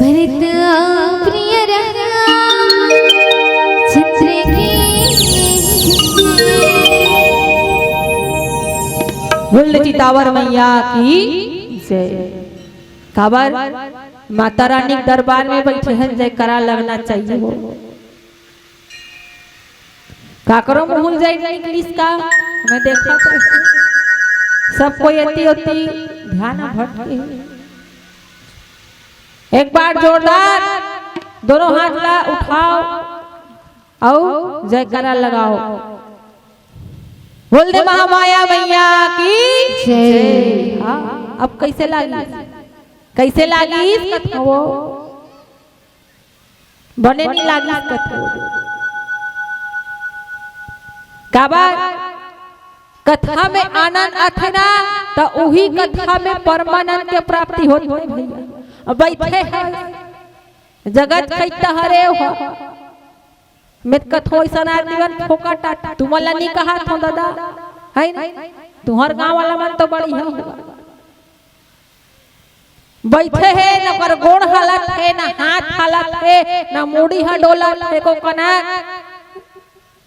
भरत प्रिय रहा चंद्र की। बोल चितावर मैया की जय। काबर माता रानी के दरबार में बैठे हन, जयकारा लगना चाहिए हो। काकरो मुँह ले जाए नहीं निकलिस का? मैं देखा तो सब कोई एती ओती ध्यान भटके। एक बार जोरदार दोनों हाथ ला उठाओ अउ जयकारा लगाओ। बोल दे महामाया मैया की जय। हाँ, अब कैसे लागिस? कैसे लागिस कथो? बने नहीं लागिस कथो। काबर? कथा में आनंद आथे ना, त उही कथा में परमानंद के प्राप्ति होथे भैया। अब बैठे हे, जगत खैता हरे हो। मैं कथो ऐसा ना दीवन फोकट आ, तुमन ला नहीं कहा थो दादा, है ना? तुम्हर गाँव वाला मन तो बढ़िया होगा। बैठे हे, न ओकर गोड़ हालत हे, न हाथ हालत हे, न मुड़ी ह डोलत हे, को कना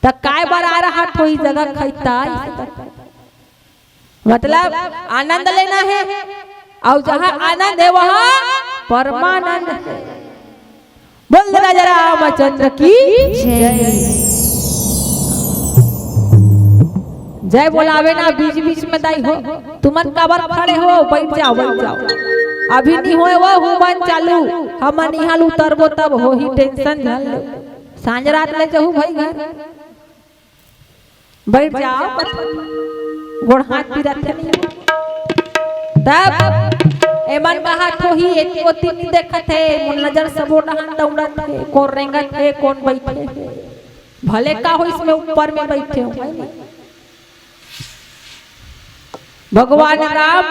त काय बर आ रहा थो, ई जगह खैता। मतलब आनंद लेना हे, अउ जहाँ आनंद हे वहाँ परमानंद हे। बोल राजा रामचंद्र की जय। जय बोलावे ना बीच बीच में दाई हो, तुमन काबर खड़े हो? बैठ जाओ, बैठ जाओ, अभी नहीं होए वो हुमन चालू, हमन इहाँ ले उतरबो तब होही, टेंशन झन लो। सांझ रात ले जहू भाई घर, बैठ जाओ, गोड़ हाथ पिराथे नहीं। तब एमन कहा थोही एती ओती नहीं देखत हे, मोर नजर सबो डहान दौड़त हे, कोन रेंगत हे, कोन बैठे हे। भले का हो इसमें ऊपर में बैठे हो, भगवान राम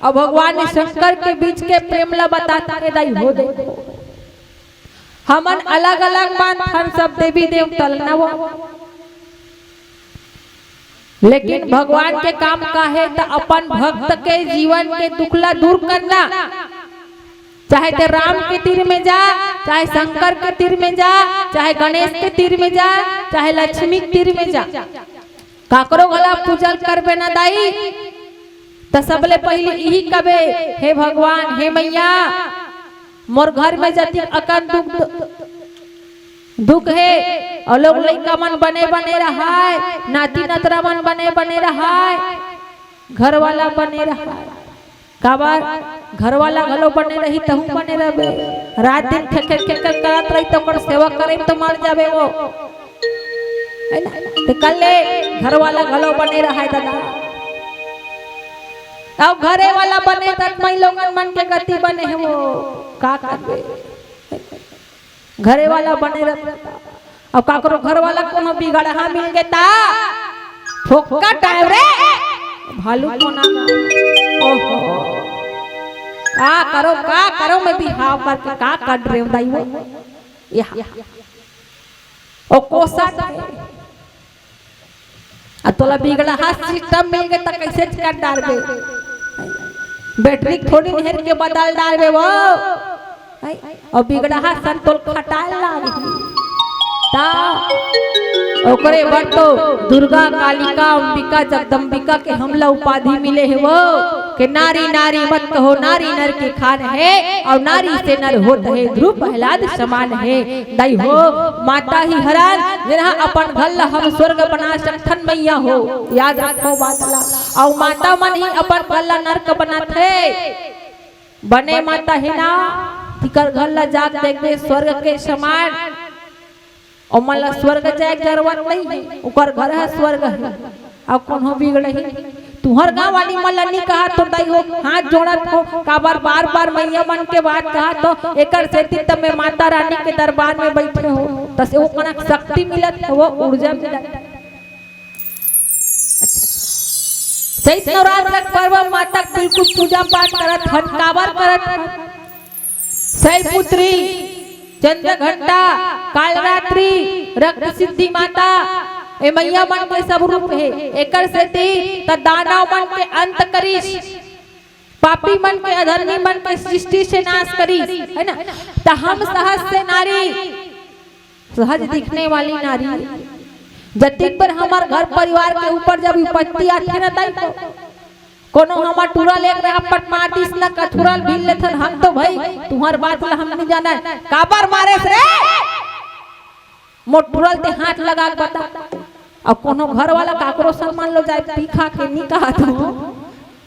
अउ भगवान शंकर के बीच के प्रेम ला बताथे दाई हो। देखो, हमन अलग-अलग मानथन सब देवी देवता ल ना वो, लेकिन भगवान के काम का हे त अपन भक्त के जीवन के दुख ला दूर करना। चाहे ते राम के तीर में जा, चाहे शंकर के तीर में जा, चाहे गणेश के तीर में जा, चाहे लक्ष्मी के तीर में जा, काकरो घला पूजन करबे ना दाई, त सबले पहिली इही कबे, हे भगवान, हे मैया, मोर घर में जतिक अकन दुख, दुख हे, अउ लोग लइका मन बने बने रहाय, नाती नतरा मन बने बने रहाय, घर वाला बने रहाय। काबर घर वाला घलो बने रही, तहूँ बने रहबे। रात दिन खेखेर खेखेर करत रही, त ओकर सेवा करे में तो मर जाबे वो, है ना? त कर ले, घर वाला घलो बने रहाय दादा। अउ घरे वाला बने तक मई लोगन मन के गति बने हे वो, का करबे? घरे वाला बने रहता। अब काकरो घर वाला कोनो बिगड़हा मिल गे ता, ठोक्का टाइम रे, भालू कोना। ओहो, का करो, का करो, मैं बिहाव करके का कर रहे हो दाई वो? यहाँ। ओ कोसा, आ तोला बिगड़हा सिस्टम मिल गे त कइसे कर डारबे? बैटरी थोड़ी हेर के बदल डारबे वो। हैं? अउ बिगड़हा सन तोल खटाए लागही। ता ओकरे बर तो दुर्गा, कालिका, अंबिका, जगदम्बिका के हमला उपाधि मिले हे वो, के नारी नारी मत कहो, नारी नर के खान हे, अउ नारी से नर होत हे, ध्रुव प्रहलाद समान हे। दाई हो, माता ही हरन, जेनहा अपन घर ला हम स्वर्ग बना सकथन मैया हो। याद रखो बात ला। अउ माता मन ही अपन घर ला नरक बनाथे। बने माता हे ना, तिकर घर ला जाके देखबे स्वर्ग के समान। ओमन ला स्वर्ग जाए के जरूरत नहीं हे, ओकर घर ह स्वर्ग हे। अउ कोनो बिगड़ही, तुहर गाँव वाली मन ला नी कहा तो दाई हो, हाथ जोड़त हो, काबर बार बार मैया मन के बात कहा तो, एकर सेती त मैं माता रानी के दरबार में बैठे हो, त से ओकरा शक्ति मिलत हे, वो ऊर्जा मिलत हे। अच्छा। चैत नवरात्र के पर्व माता के बिल्कुल पूजा पाठ करत हन, काबर करत हन? शैलपुत्री, चंद्रघंटा, कालरात्रि, रक्त सिद्धि माता, ए मैया मन के सब रूप हे। एकर सेती त दानव मन के अंत करिस, पापी मन के, अधर्मी मन के सृष्टि से नाश करिस, है ना? त हम सहज से नारी, सहज दिखने वाली नारी, जतिक बेर हमर घर परिवार के ऊपर जब विपत्ति आथे न दाई, कोनो हमर टूरा ले एक रापट मार दिस न, कथुरल भील लेथन, हम तो भाई तुहर बात ला हम नहीं जानन, काबर मारेस रे? मोर टूरल ते हाथ लगा के बता। अउ कोनो घर वाला काकरो सम्मान लो जाए, पी खा के नहीं कहा तो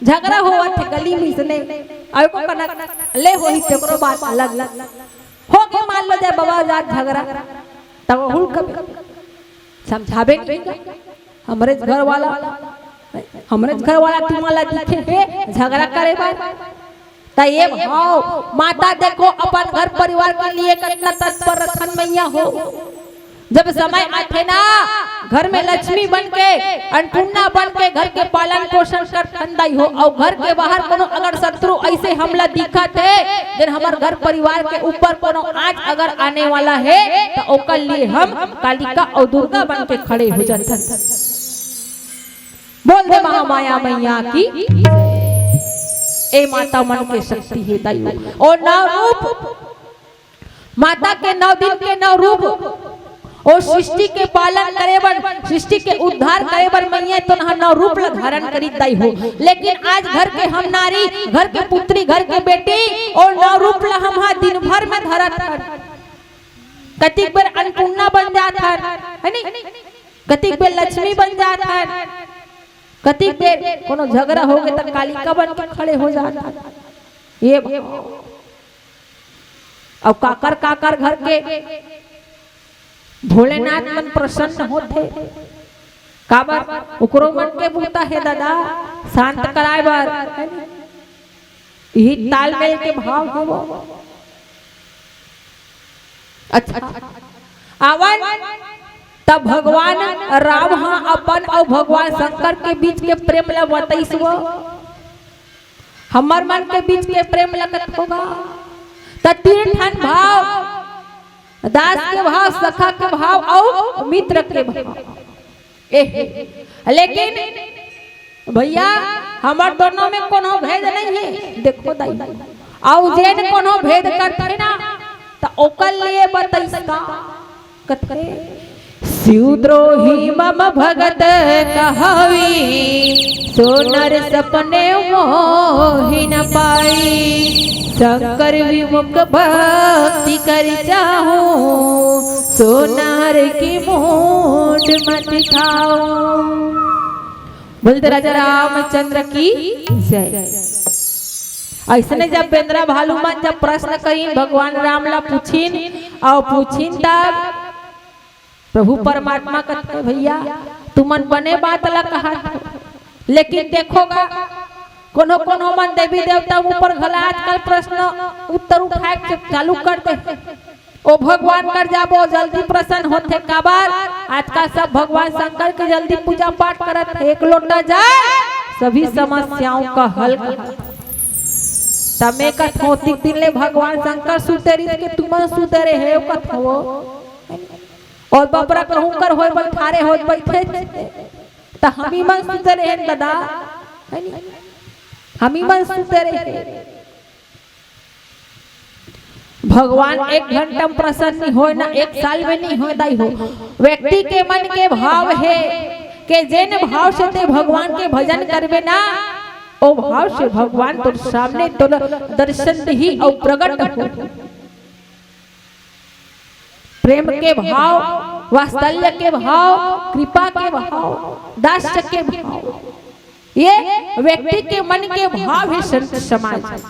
झगड़ा होवत हे गली में इसने, अउ को कनक ले होही तेकरो बात अलग। हो के मान लो जाए बाबा जात झगड़ा, तब हुल कबे समझाबे के नहीं का? हमरेच घर वाला, हमरेच घर वाला तुमन ला दिखे हे झगड़ा करे बर। त ये भाव माता देखो अपन घर परिवार के लिए कितना तत्पर रथन मैया हो। जब समय आथे ना, घर में लक्ष्मी बन के, अन्नपूर्णा बन के घर के पालन पोषण करथन दाई हो। अउ घर के बाहर कोनो अगर शत्रु ऐसे हमला दिखत हे, जेन हमर घर परिवार के ऊपर कोनो आज अगर आने वाला हे, त ओकर लिए हम कालिका अउ दुर्गा बन के खड़े हो जाथन। बोल दे महामाया मैया की। ए माता मन के शक्ति हे दाई हो। अउ नौ रूप, माता के नौ दिन के नौ रूप, ओ सृष्टि के पालन करे बर, सृष्टि के उद्धार करे बर मैया तो नौ रूप ला धारण करी दाई हो। लेकिन आज घर के हम नारी, घर के पुत्री, घर के बेटी, ओ नौ रूप ला हम हा दिन भर में धरत हन। कतिक बेर अन्नपूर्णा बन जात हन, है नी? कतिक बेर लक्ष्मी बन जात हन। कतिक देर कोनो झगड़ा होगे त कालिका बन के खड़े हो जात हे। ये अउ काकर काकर घर के भोलेनाथ मन प्रसन्न होथे, काबर ओकरो मन के बूता हे दादा, शांत कराए बर। इही तालमेल के भाव हे वो। अच्छा, आवन तब भगवान राम ह अपन अउ भगवान शंकर के बीच के प्रेम ला बताइस वो। हमर मन के बीच के प्रेम ला कथों गा, त तीन ठन भाव, दास के भाव, सखा के भाव अउ मित्र के भाव। एहे, लेकिन भैया, हमर दोनों में कोनो भेद नहीं हे। देखो दाई, अउ जेन कोनो भेद करथे ना, त ओकर लिए बताइस का कथे, शिवद्रोही मम भगत कहावी, सो नर सपने मोहि न पाई। शंकर विमुख भक्ति कर चाहूं, सो नर की मूंड मत ठाऊं। बोलते राजा रामचंद्र की जय। अइसने जब बेंदरा भालू मन जब प्रश्न करिन, भगवान राम ला पूछिन, अउ पूछिन तब प्रभु परमात्मा कथे, भैया, तुमन बने बात ला कहत हो, लेकिन देखो गा, कोनो कोनो मन देवी देवता ऊपर घला आजकल प्रश्न उत्तर उठाए के चालू कर दे। ओ भगवान कर जाबो, जल्दी प्रसन्न होथे। काबर? आजकल सब भगवान शंकर के जल्दी पूजा पाठ करत हे। एक लोटा जल सभी समस्याओं का हल करत हे। त मैं कथों, ओतिक दिन ले भगवान शंकर सुते रहिस के तुमन सुते रहे हो कथों। अउ बबरा कहूं कर होय बइठारे होत बइठे, त हमी मन सुते रहे दादा, हे नी? हमी मन सुते रहे। भगवान एक घंटा में प्रसन्न नहीं होय ना, एक साल में नहीं होय दाई हो। व्यक्ति के मन के भाव हे के जेन भाव से ते भगवान के भजन करबे ना, ओ भाव से भगवान तोर सामने तोर दर्शन दिही अउ प्रगट हो। प्रेम के भाव, वात्सल्य के भाव, कृपा के भाव, दास्य के भाव, ये व्यक्ति के मन के भाव हे संत समाज।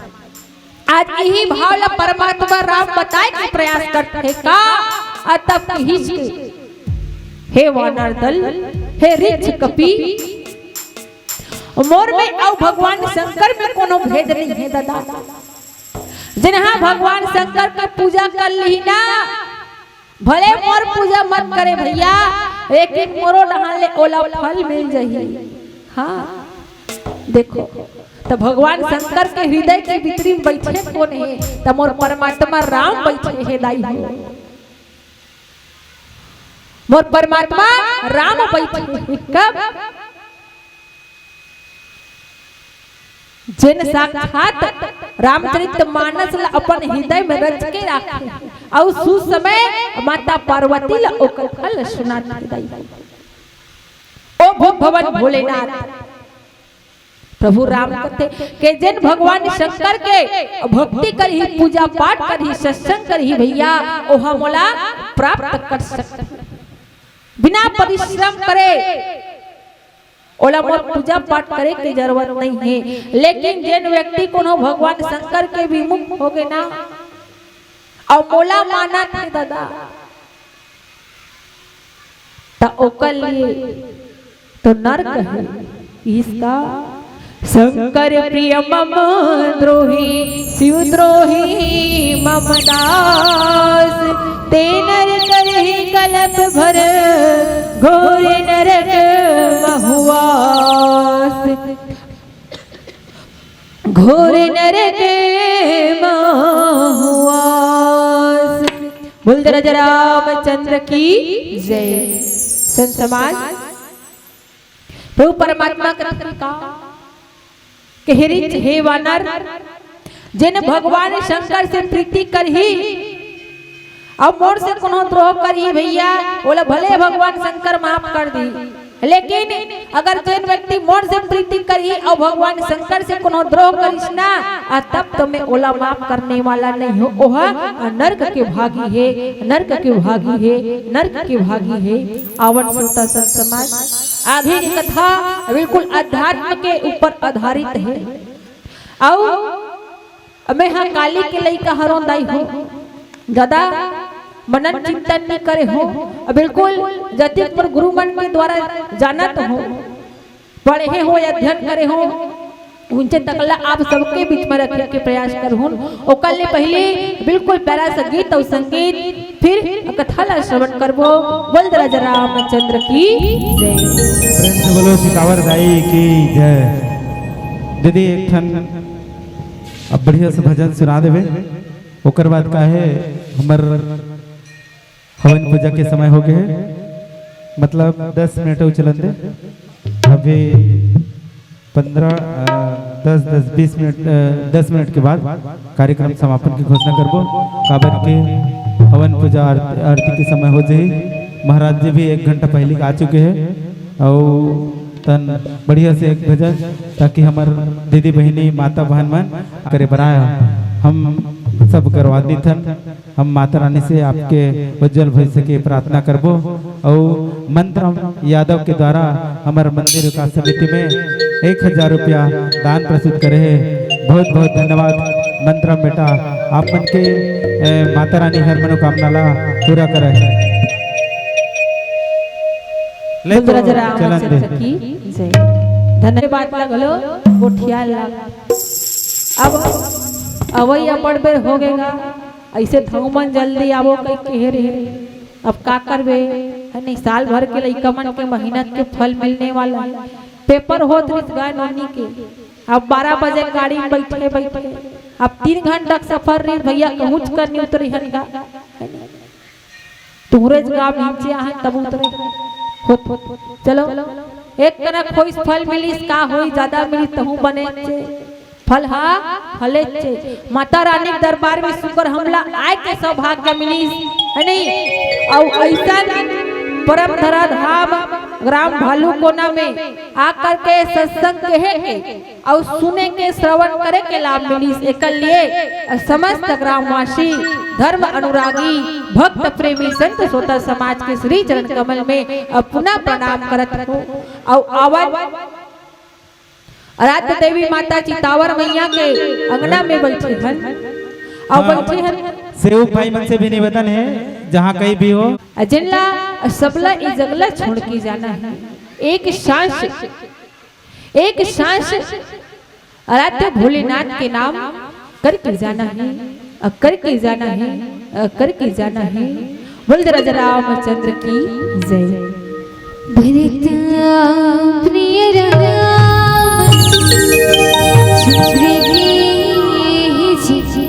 आज इही भाव ला परमात्मा राम बताए के प्रयास करथे का? अतप कहिस के, हे वानर दल, हे ऋक्ष कपि, मोर में अउ भगवान शंकर में कोनो भेद नहीं हे दादा। जेन हा भगवान शंकर के पूजा कर लिही ना, भले मोर पूजा मत करे भैया, लेकिन मोरो डहान ले ओला फल मिल जही। हाँ, देखो, त भगवान शंकर के हृदय के भीतरी में बइठे कोन हे? त मोर परमात्मा राम बइठे हे दाई हो। मोर परमात्मा राम बइठे हे। कब? जेन साक्षात रामचरित मानस ल अपन हृदय में रच के राखे, अउ सुसमय माता पार्वती ल ओकर कथा ल सुनाथे दाई। ओ भव भवन भोलेनाथ, प्रभु राम कथे के जेन भगवान शंकर के भक्ति करही, पूजा पाठ करही, सत्संग करही भैया, ओहा मोला प्राप्त कर सकथे बिना परिश्रम करे। ओला मोर पूजा पाठ करे के जरूरत नहीं हे, लेकिन जेन व्यक्ति कोनो भगवान शंकर के विमुख होगे ना, अउ मोला मानत हे दादा, त ओकर लिए तो नरक हे। इसका शंकर प्रिय मम द्रोही, शिव द्रोही मम दास। ते नर करही कलप भर, घोर नरक महुआस। घोर नरक महुआस। बोल राजा रामचंद्र की जय। संत समाज, प्रभु परमात्मा कथे का, के हे ऋक्ष, हे वानर, जेन भगवान शंकर से प्रीति करही, अउ मोर से कोनो द्रोह करही भैया, ओला भले भगवान शंकर माफ कर दी, लेकिन अगर जेन व्यक्ति मोर से प्रीति करही अउ भगवान शंकर से कोनो द्रोह करिस ना, आ तब तो मैं ओला माफ करने वाला नहीं हूँ। ओह नरक के भागी हे, नरक के भागी हे, नरक के भागी हे। आवन श्रोता संत समाज, आगे की कथा बिल्कुल अध्यात्म के ऊपर आधारित हे। अउ मैं हा काली के लइका हरों दाई हो, ज्यादा मनन चिंतन नहीं करे हो। बिल्कुल जतिक पर गुरु मन के द्वारा जानत हो, पढ़े हो, अध्ययन करे हो, उनसे तकला आप सबके बीच में रखे के प्रयास करहुन। ओकर ले पहले बिल्कुल प्यारा सा गीत और संगीत, फिर कथा ला श्रवण करबो। बोल राजा रामचंद्र की जय। प्रेम से बोलो सितावर दाई की जय। दीदी, एक ठन अब बढ़िया से भजन सुना देवे, ओकर बाद का है, हमर हवन पूजा के समय हो गए है, मतलब दस मिनट अउ चलन दे, अभी पंद्रह, अ, दस, दस, बीस मिनट, अ, दस मिनट के बाद कार्यक्रम समापन की घोषणा करबो, काबर के हवन पूजा आरती, आरती के समय हो जाही। महाराज जी भी एक घंटा पहले आ चुके हैं, अउ तन बढ़िया से एक भजन, ताकि हमर दीदी बहिनी, माता बहन मन करे बराय हम सब गौरवान्वित हन। हम माता रानी से आपके उज्जवल भविष्य के प्रार्थना करबो। अउ मंत्र यादव के द्वारा हमर मंदिर विकास समिति में एक हजार रुपया दान प्रस्तुत करे हे। बहुत बहुत धन्यवाद मंत्र बेटा, आप मन के, ए, माता रानी हर मनोकामना ला पूरा करे। ले तो राजा चलन दे। रामचंद्र की जय। धन्यवाद ला घलो गोठिया ला। अब अवई अब्बड़ बेर हो गेगा, ऐसे थऊ मन जल्दी आवो कहि कहे रहे। अब का करबे, है नहीं, साल भर के लइका मन के मेहनत के फल मिलने वाला है। पेपर होत रिस गाय नोनी के, अब बारह बजे गाड़ी में बैठे बैठे, अब तीन घंटा के सफर रिस भैया, कहूँच कर नहीं उतरी हन गा, है नहीं? तुहरे जगह नीचे आहन तब उतरे। होत, होत, होत। चलो, एक कनक होइस फल मिलिस, का होई, ज्यादा मिलिस तहूँ बने चे। फल हा फले चे। माता रानी के दरबार में सुकर हमला आए के सौभाग्य मिलिस, है नहीं? अउ ऐसन परम धरा धाम ग्राम भालू कोना में आकर के सत्संग कहे के अउ सुने के, श्रवण करे के लाभ मिलिस। एकर लिए समस्त ग्रामवासी, धर्म अनुरागी, भक्त प्रेमी, संत श्रोता समाज के श्री चरण कमल में अपना प्रणाम करत हो। अउ आवन आराध्य देवी माता चितावर मैया के अंगना में बैठे हन, अउ हाँ, बैठे हन। सेवक भाई मन से भी निवेदन है, जहाँ कहीं भी हो। अ जिनला सबला ई जगला छोड़ के जाना है, एक सांस एक सांस आराध्य भोलेनाथ के नाम करके जाना है, अ, करके जाना है, अ, करके जाना है। बोल राजा रामचंद्र की जय। भरत प्रिय राम चंद्र की जय।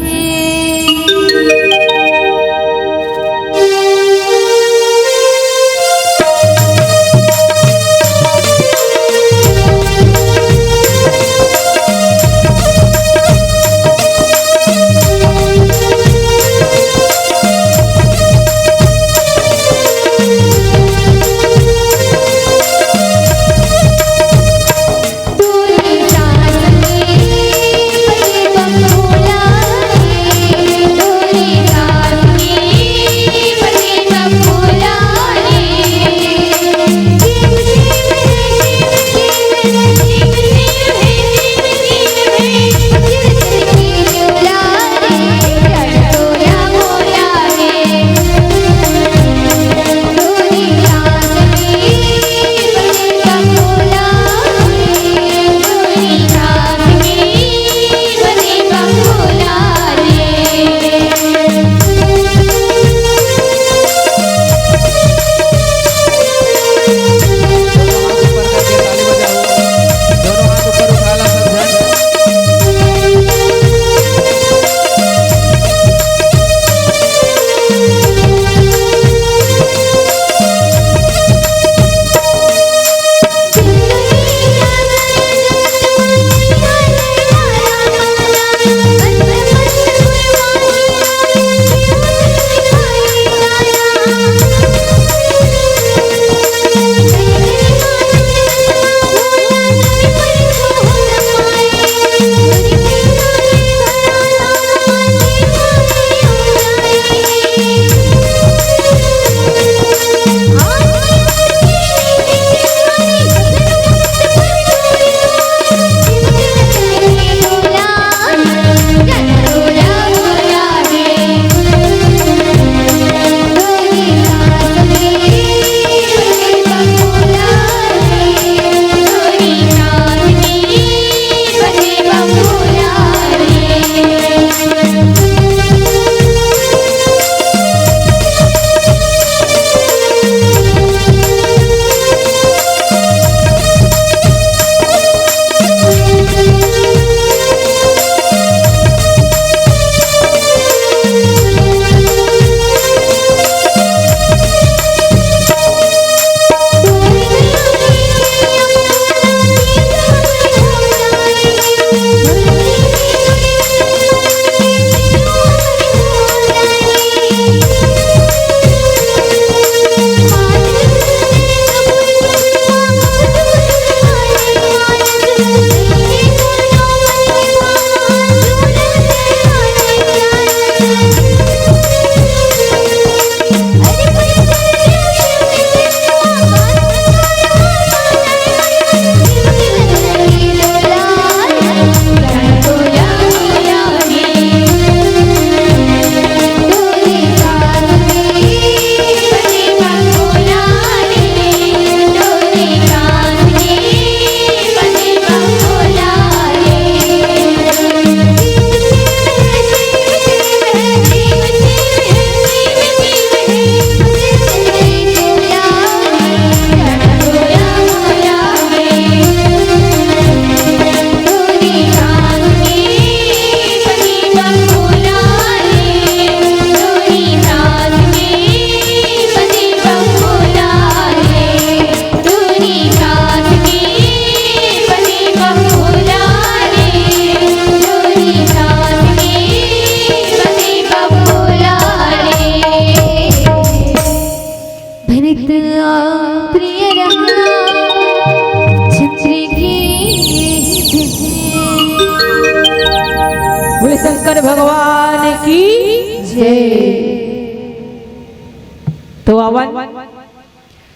तो आवन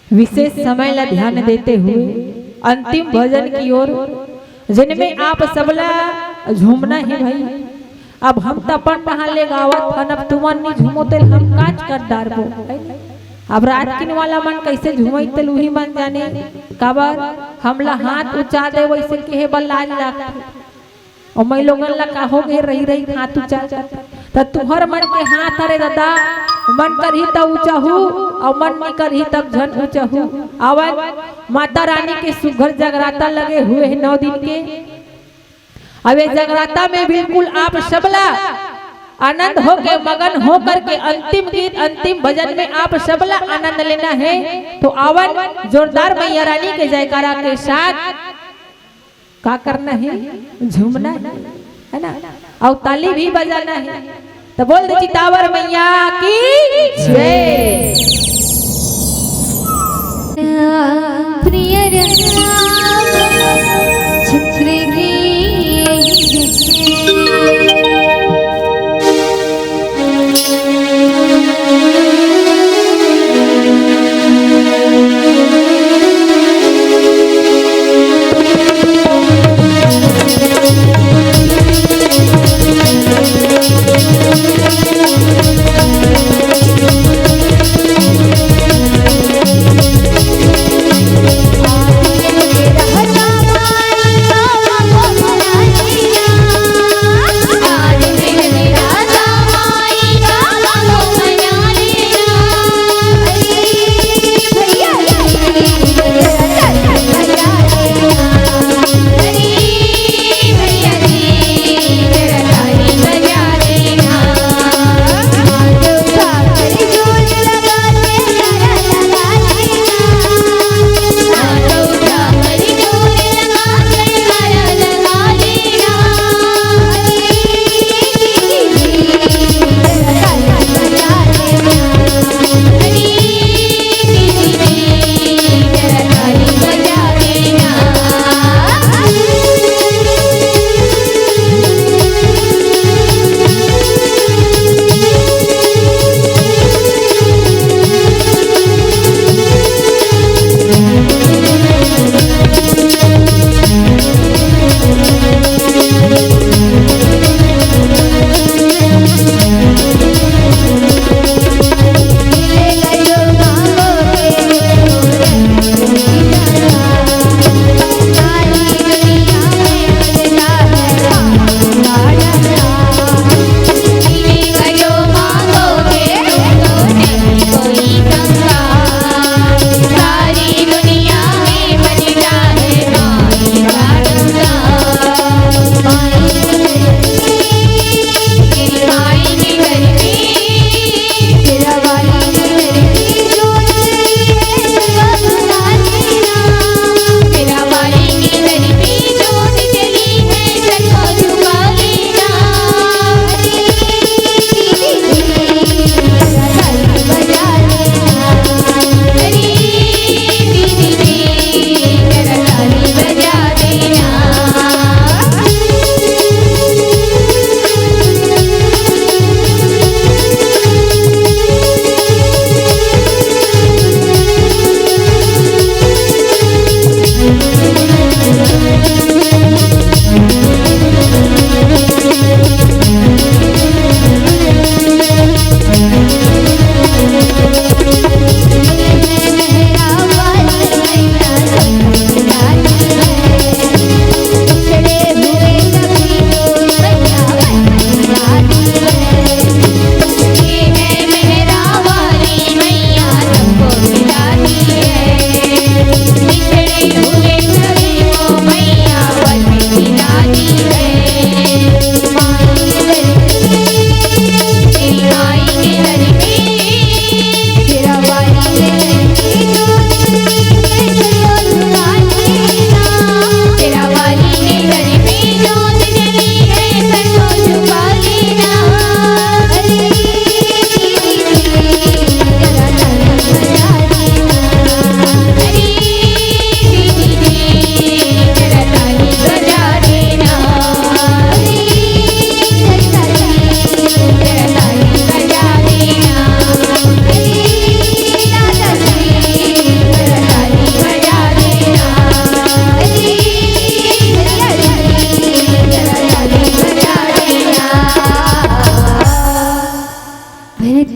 विशेष समय ला ध्यान देते हुए अंतिम भजन की ओर, जिनमें आप सबला झूमना है भाई। अब हम त अपन कहाँ ले गावत हन, अब तुमन नहीं झूमो तेल हम काच कर डारबो। अब रात किन वाला मन कैसे झूमई तेल उही मन जाने, काबर हमला हाथ उचा दे वैसे कहे बर लाज लागथे। अउ मैं लोगन ला कहो गे रही रही हाथ उचा कर, त तुहर मन के हाथ हरे दादा, मन करही त उचाहू, अउ मन नहीं करही तब झन उचाहू। आवन माता रानी के सुघर जगराता लगे हुए है नौ दिन के। अब ये जगराता में बिल्कुल आप सबला आनंद होके, मगन होकर के अंतिम गीत, अंतिम भजन में आप सबला आनंद लेना है। तो आवन जोरदार मैया रानी के जयकारा के साथ का करना है? झूमना है, है ना? अउ ताली भी बजाना है। तो बोल दे चितावर मैया की जय। प्रिय राम चंद्र की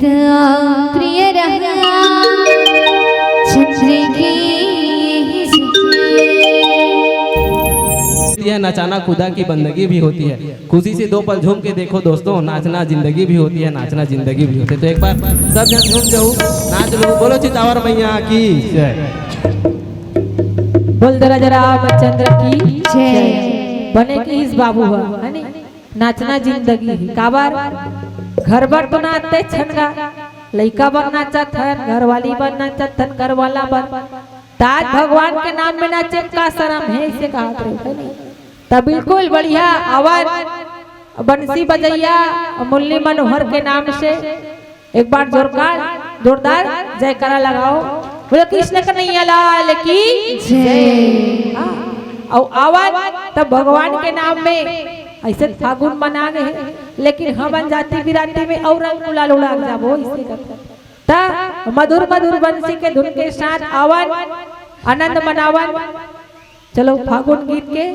प्रिय रहा चंद्र की। यह नचाना कूदा की बंदगी भी होती है। खुशी से दो पल झूम के देखो दोस्तों, नाचना जिंदगी भी होती है, नाचना जिंदगी भी होती है। तो एक बार सब जन झूम जाओ, नाच लो, बोलो चितावर मैया की जय। बोल दे राजा रामचंद्र की जय। बने की इस बाबू ह, है नी? नाचना जिंदगी है। काबर? घर बर तो नाचते छनगा, लइका बर नाचत हन, घरवाली बर नाचत हन, घरवाला बर। त आज भगवान के नाम में नाचे का शरम है, इसे कहा थे, है नी? त बिल्कुल बढ़िया आवाज बंसी बजैया मुरली मनोहर के नाम से एक बार जोरदार जोरदार जयकारा लगाओ। बोलो कृष्ण कन्हैया लाल की जय। हाँ, अउ आवाज तब भगवान के नाम में ऐसे फागुन मना गए, लेकिन हमन जाति बिराती में अउ रंग गुलाल उड़ा के जाबो, इसे करके। त मधुर मधुर बंसी के धुन के साथ आवन, आनंद मनावन। चलो फागुन गीत के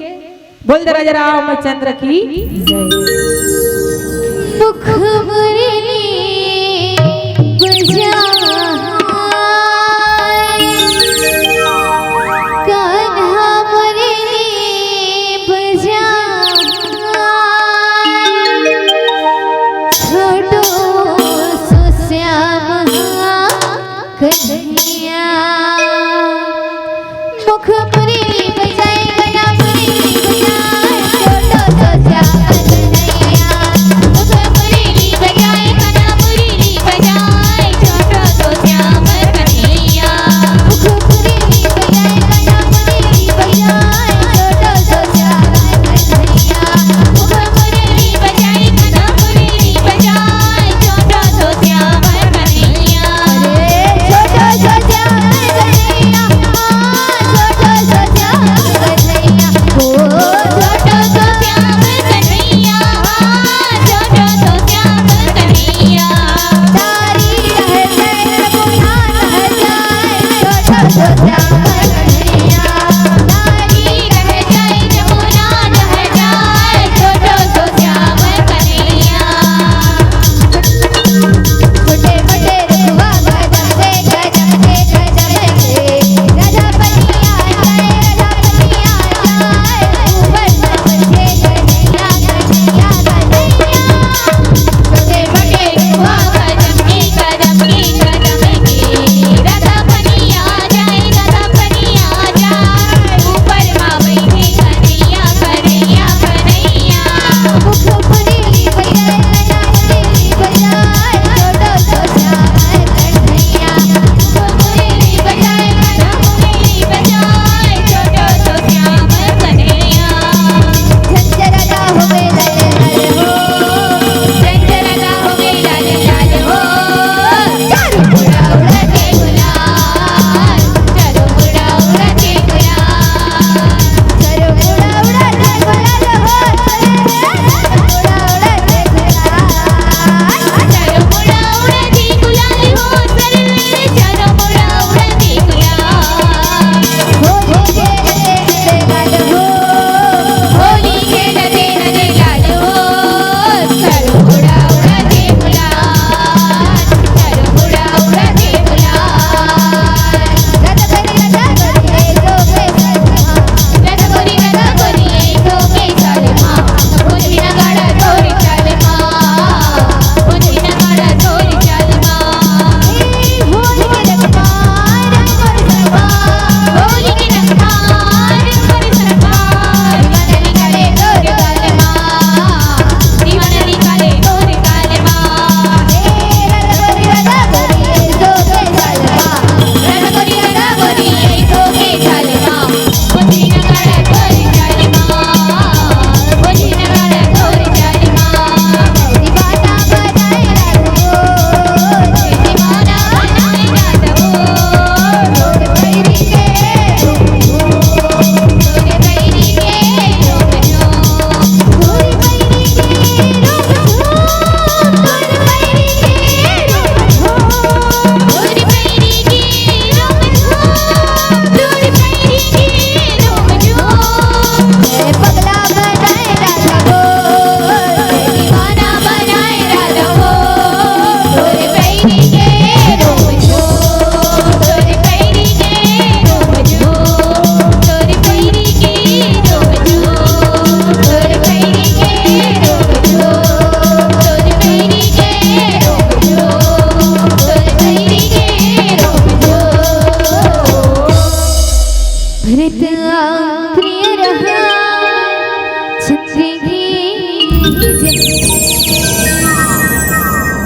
बोल दे राजा रामचंद्र की जय। मुख मुरली बजाए, कान्हा मुरली बजाए, छोटो सो श्याम कन्हैया।